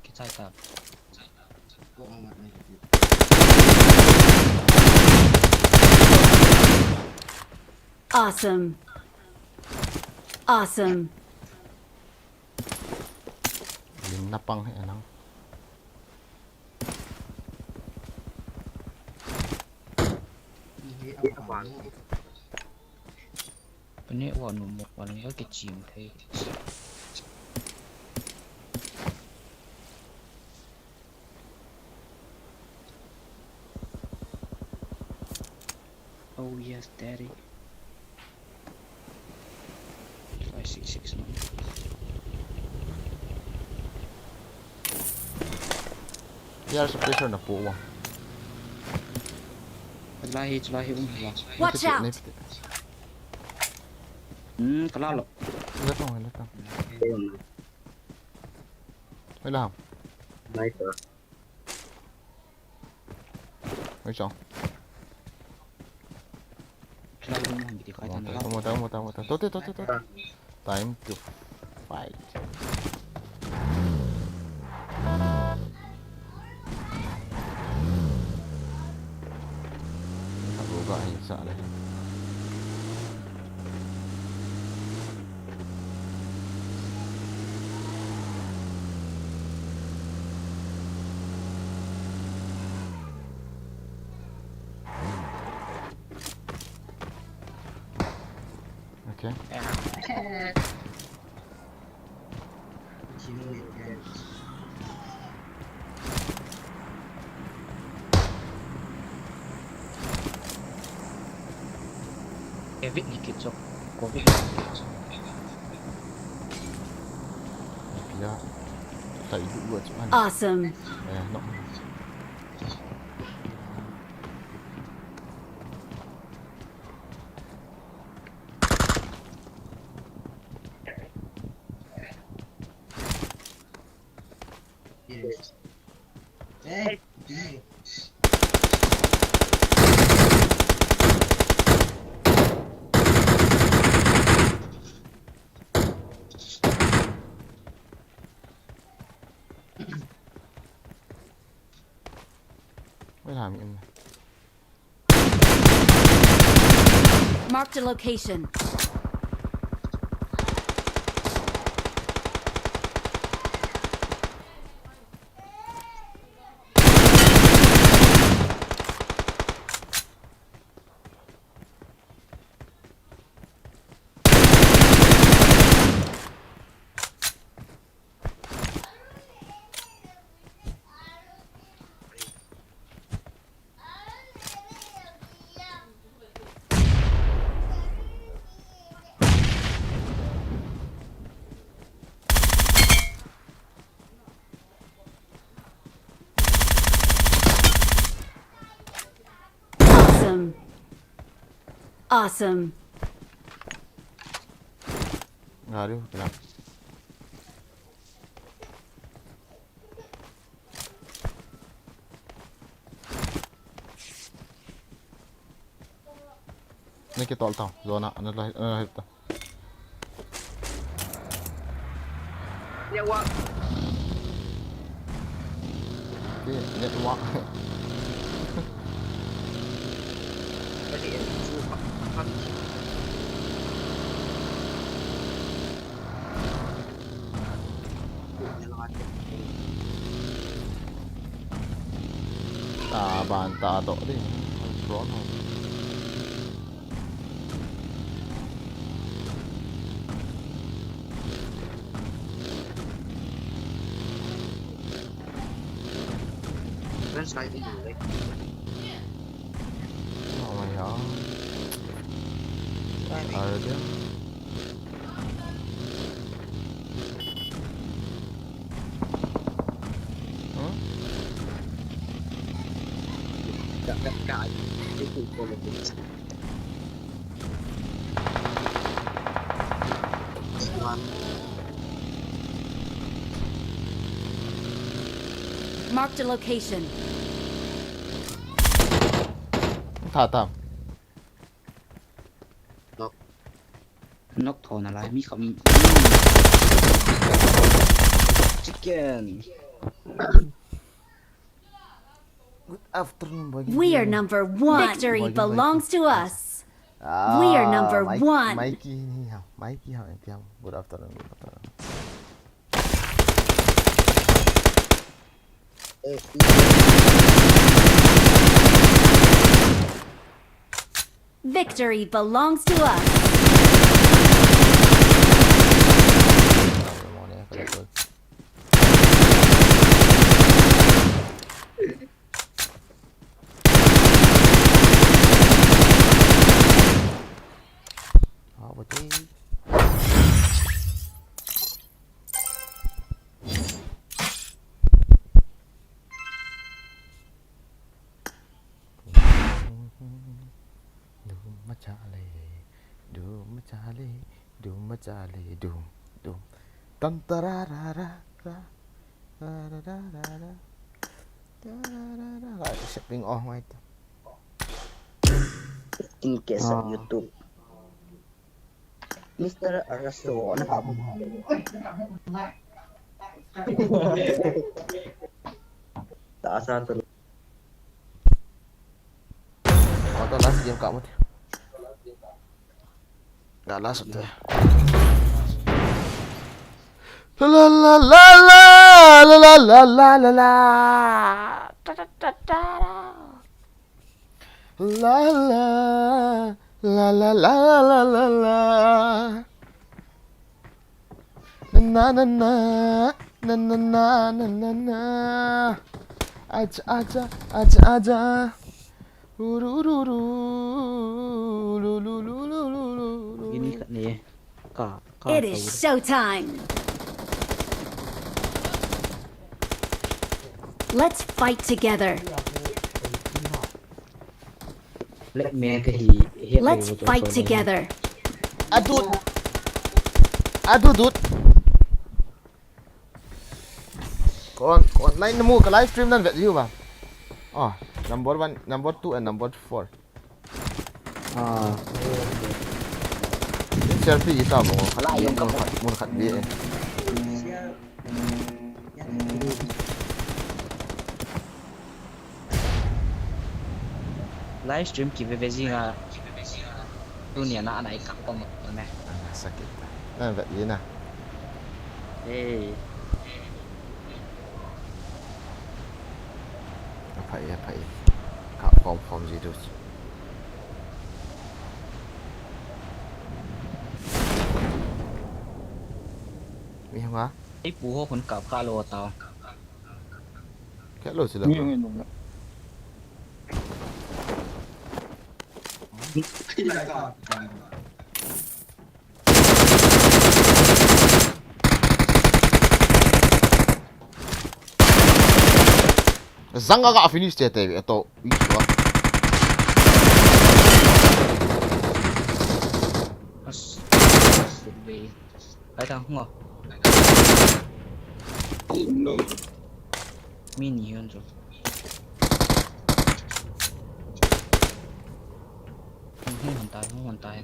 Kichai ta. Awesome. Awesome. Lim na pang he nang. Pani wa nu mo wa ni ka kichim thei. Oh yes, daddy. Five six six man. Yar suppressor na pu wa. Chulai hi, chulai hi um hi wa. Watch out! Hmm, kala lo. Ila tong, ila tong. Ila ham. Nice. Oi chong. Kiti khai ta na. Tamo, tamo, tamo, tamo. Tote, tote, tote. Time to fight. Abu ga hin sa le. Okay. Covid ni kit chok. Covid ni kit chok. Pia. Tai du wa chu an. Awesome. Eh, no. Wait a minute. Marked a location. Awesome. Awesome. Ngari, kena. Ni kitol tau, zona, ana lai, ana lai ta. Network. Ki network. Tadi, eh, Ta ban ta doh di. What's wrong? Friends, like, you, like. Oh my God. Are there? Hmm? Ka, ka, ka, Marked a location. Tha tam. Knock. Knock thon a lai, mi kham. Chicken. Good afternoon, boy. We are number one. Victory belongs to us. We are number one. Mikey ni ha. Mikey ha, Mikey ha. Good afternoon, good afternoon. Victory belongs to us. Dum machale, dum machale, dum machale, dum, dum. Tan tararara, ra, ra, ra, ra, ra, ra. Tararara, ra, shipping off mai ta. In case of YouTube. Mister Araso, na ka bum ha. Ta sa to. Ata last game ka mo te. Ga last te. La la la la la la la la la la. Ta ta ta ta. La la la la la la la la. Na na na na na na na na na. Acha acha acha acha. Uru uru uru. Lu lu lu lu lu lu lu. Ini kat ni. Ka ka. It is showtime. Let's fight together. Black man ka hi, hi. Let's fight together. Adut. Adudut. Kon, kon line namu ka live stream nan vet view ba. Oh, number one, number two and number four. Ah. Selfie kita mo. Kala yung kapot. Mun khat bi eh. Live stream ki veve jinga. Tunia na anai kak pom ne. Sakit. Na vet lina. Eh. Aphai, aphai. Kak pom pom ji du. Mi hung a? Ei pu ho khun kap kha lo ta. Kya lo sila. Ngi, ngi, ngi. Zang aga finish te te to. As. As. Kai ta ngo. Mi ni yon jo. Hung hung tai, hung hung tai.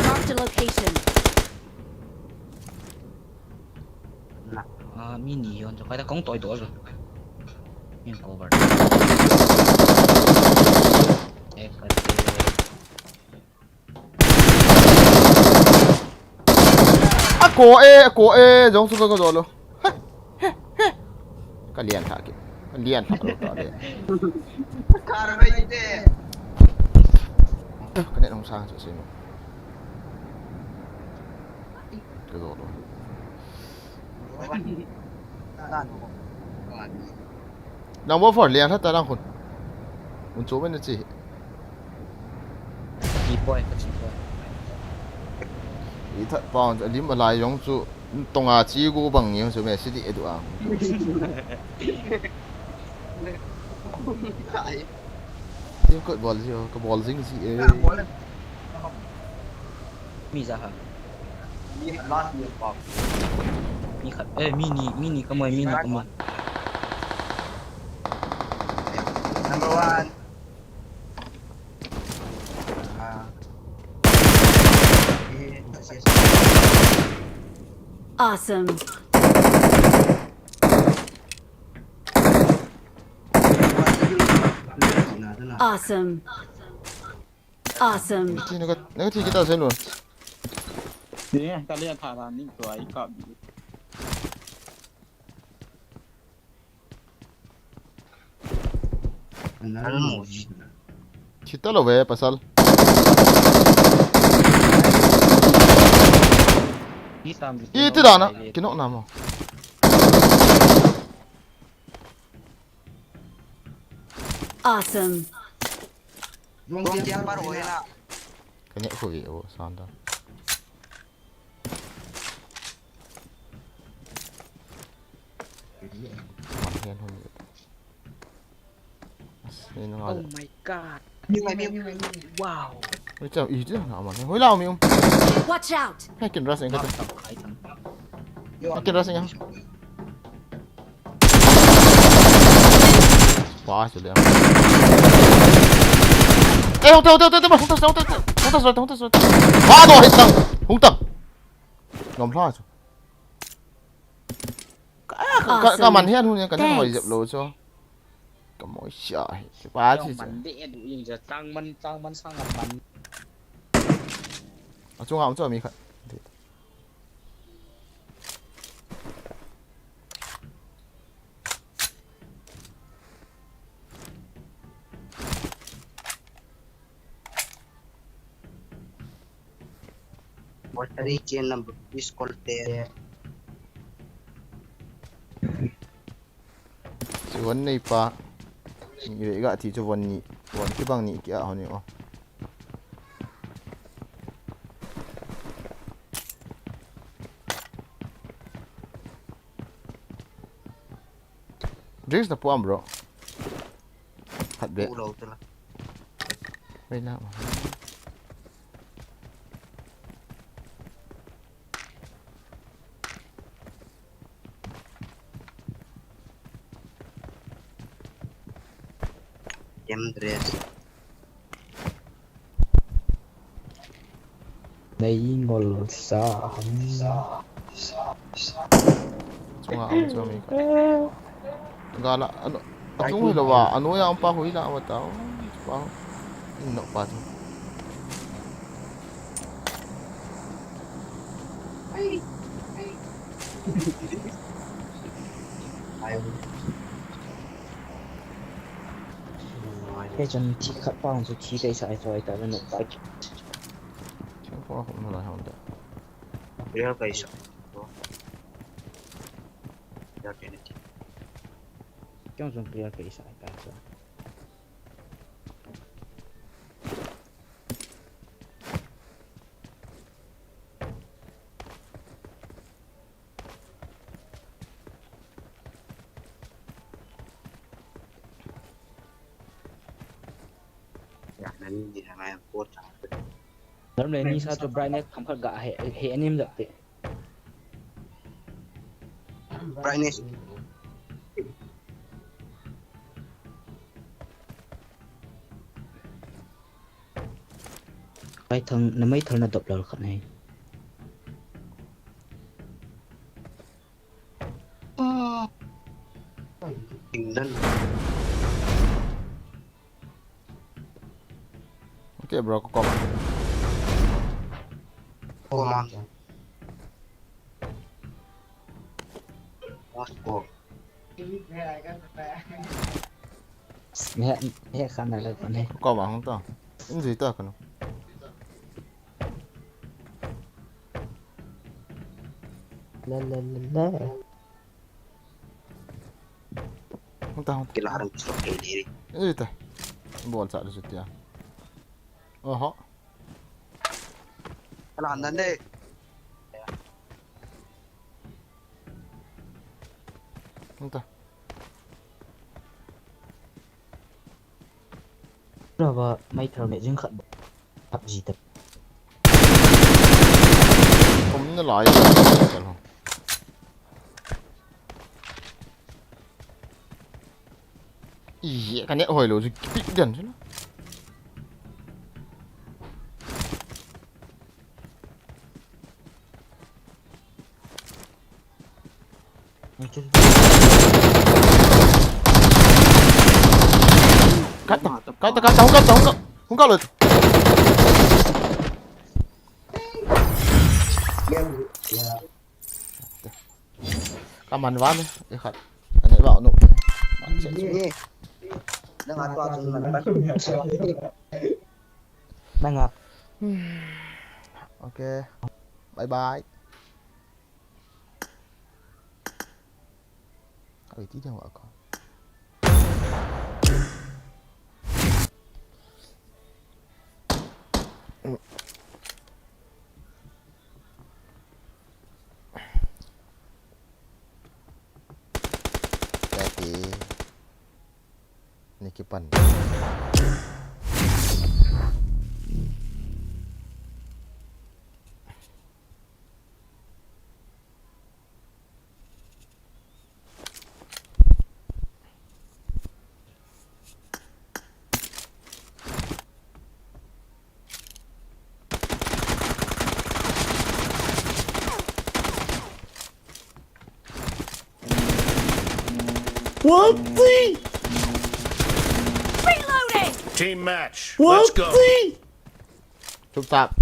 Marked a location. Ah, mi ni yon jo. Kai ta kong toi to jo. Min cover. Eh, kai. Ako e, ako e, jong su ka dolo. He, he, he. Ka lian tha ki. Ka lian tha lo ta le. Kar bai te. Ka ne nong sang su sino. Ka dolo. Number four, lian tha ta lang khun. Un chu men chi. Ka chi poi, ka chi poi. I that pound, a lim a lai jong chu, tonga chi gu bang jong chu me si di edu ang. Team kot bol ji, ka bol jing ji e. Mi ja ha. Mi khat, eh, mi ni, mi ni ka moi, mi ni ka moi. Number one. Ah. Awesome. Awesome. Awesome. Ti na ka, na ka ti kita sen lun. Ni ka le tha ra ni to ai ka bi. Thita lo ve pasal. Iti dana, kino na mo. Awesome. Kanya ko vi o sanda. Oh my God. Wow. Oi, chao, i, chao, na, man. Hoi, lao, mi, um. Watch out! Hai, kin ras, engka. Hai, kin ras, engka. Wah, sudah. Eh, hung ta, hung ta, hung ta, hung ta, hung ta, hung ta, hung ta, hung ta. Wa, do, hit tang. Hung tang. Ngam hla chu. Ka, ka, ka, ka man hian hun hian ka hian hoi jep lo chu. Ka moi sia hi. Ka pa chi chu. Man de du ing ja tang man, tang man sang man. A chunga um chu mi khat. Water chain number is called there. Chuan nei pa. Ni ve ga ti chu von ni. Von ki bang ni ki a hon ni o. Drinks na puam, bro. Khat be. Pu lo te la. Wait now. Em dress. Nei ngol sa ham. Chunga am chu mi ka. Gala, anu, a chung hi lo va, anu ya um pa hui la va ta. Pa. In no pa chu. Hei chun thi khat pang chu thi kai sa ai choi ta le no pa. Thing kho khum lai hon da. Clear kai sa. Clear kai na thi. Kyong jong clear kai sa ai ta sa. Lam le ni sa chu brightness kham khat ga he, he anim jat te. Brightness. Mai thang, na mai thang na dop lal khat nei. Tingnan. Okay, bro, ko koma. Koma. Last call. He, he, khana le kone. Ko koma hung ta. In jui ta kano. La, la, la, la. Hung ta, hung ta. Kila harang kisok kay diri. Eh, ta. Bol sa da siya. Oho. Kala handan de. Hung ta. Lo ba mai thar me jing khat ba. Hap ji ta. Kom na lai. Ih, ka net hoi lo chu kipik den chu. Kata, kata, kata, hung kata, hung kata, hung kata lo. Ka man van, e khat. Ka net va nu. Man che. Nang a tua chun man pan. Nang a. Okay. Bye bye. Ka ti diang wa ko. Kati. Ni kipan. What the? Reloading! Team match. What Let's go. The? Chupchap.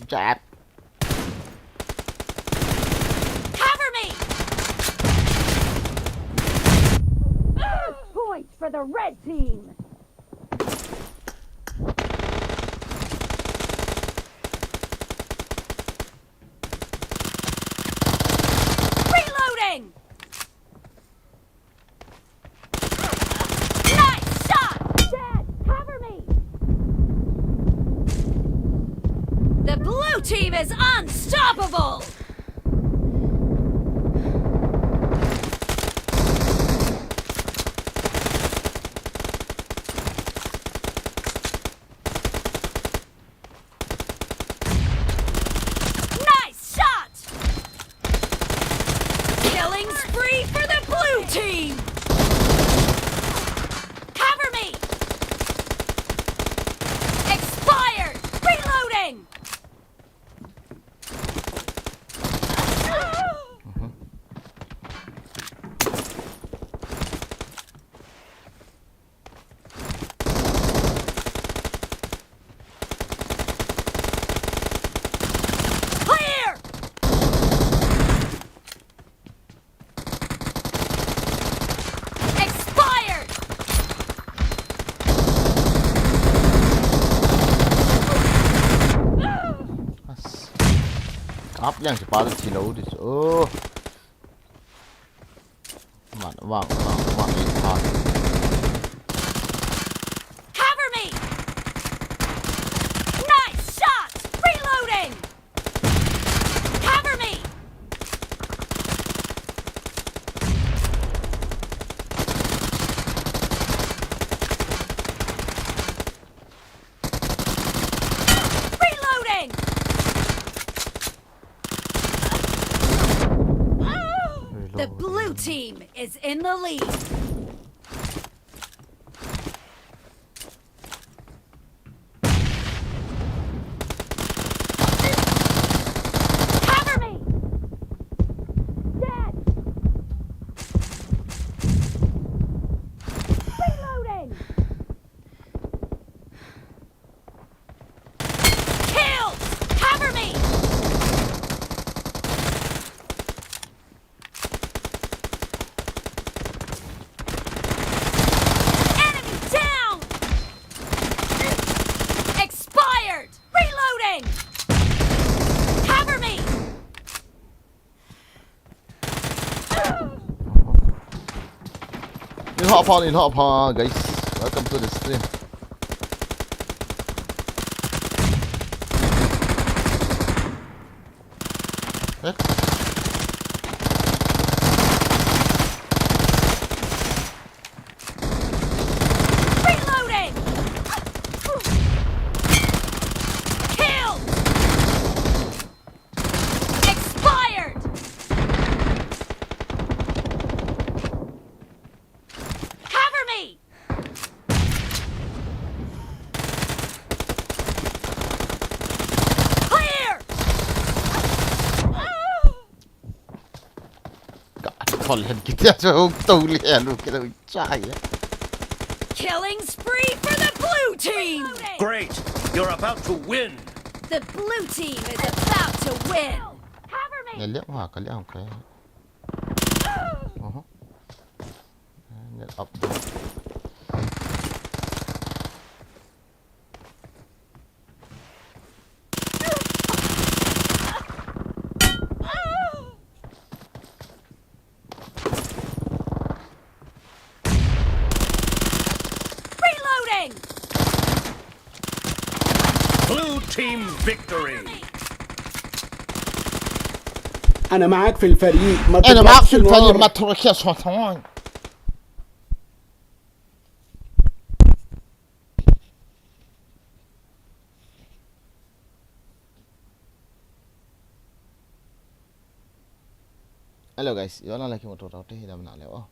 Chupchap. Cover me! First point for the red team! Reloading! Nice shot! Dad, cover me! The blue team is unstoppable! Nice shot! Killing spree for the blue team! Cover me! Expired! Reloading! Clear! Expired! As. Up liang si pa tu thi lou di. Oh. Man, vang, vang, vang, vang. Cover me! Nice shot! Reloading! Cover me! Reloading! The blue team is in the lead. Cover me! Dead! Reloading! Killed! Cover me! Enemy down! Expired! Reloading! Cover me! Ni hop on, ni hop on, guys. Welcome to the stream. Eh? Reloading! Kill! Expired! Cover me! Clear! Ka thol hen kiti a chu hung to le lu ke lo chai. Killing spree for the blue team! Great! You're about to win! The blue team is about to win! Cover me! Ne le wa ka le ang kai. Oho. Ne up. Reloading! Blue team victory! أنا معاك في الفريق، ما أنا معاك في تضعفش الفريق، نار. ما تضعفش نار. Hello guys, ijo na laki motor tau te hi dam na le o.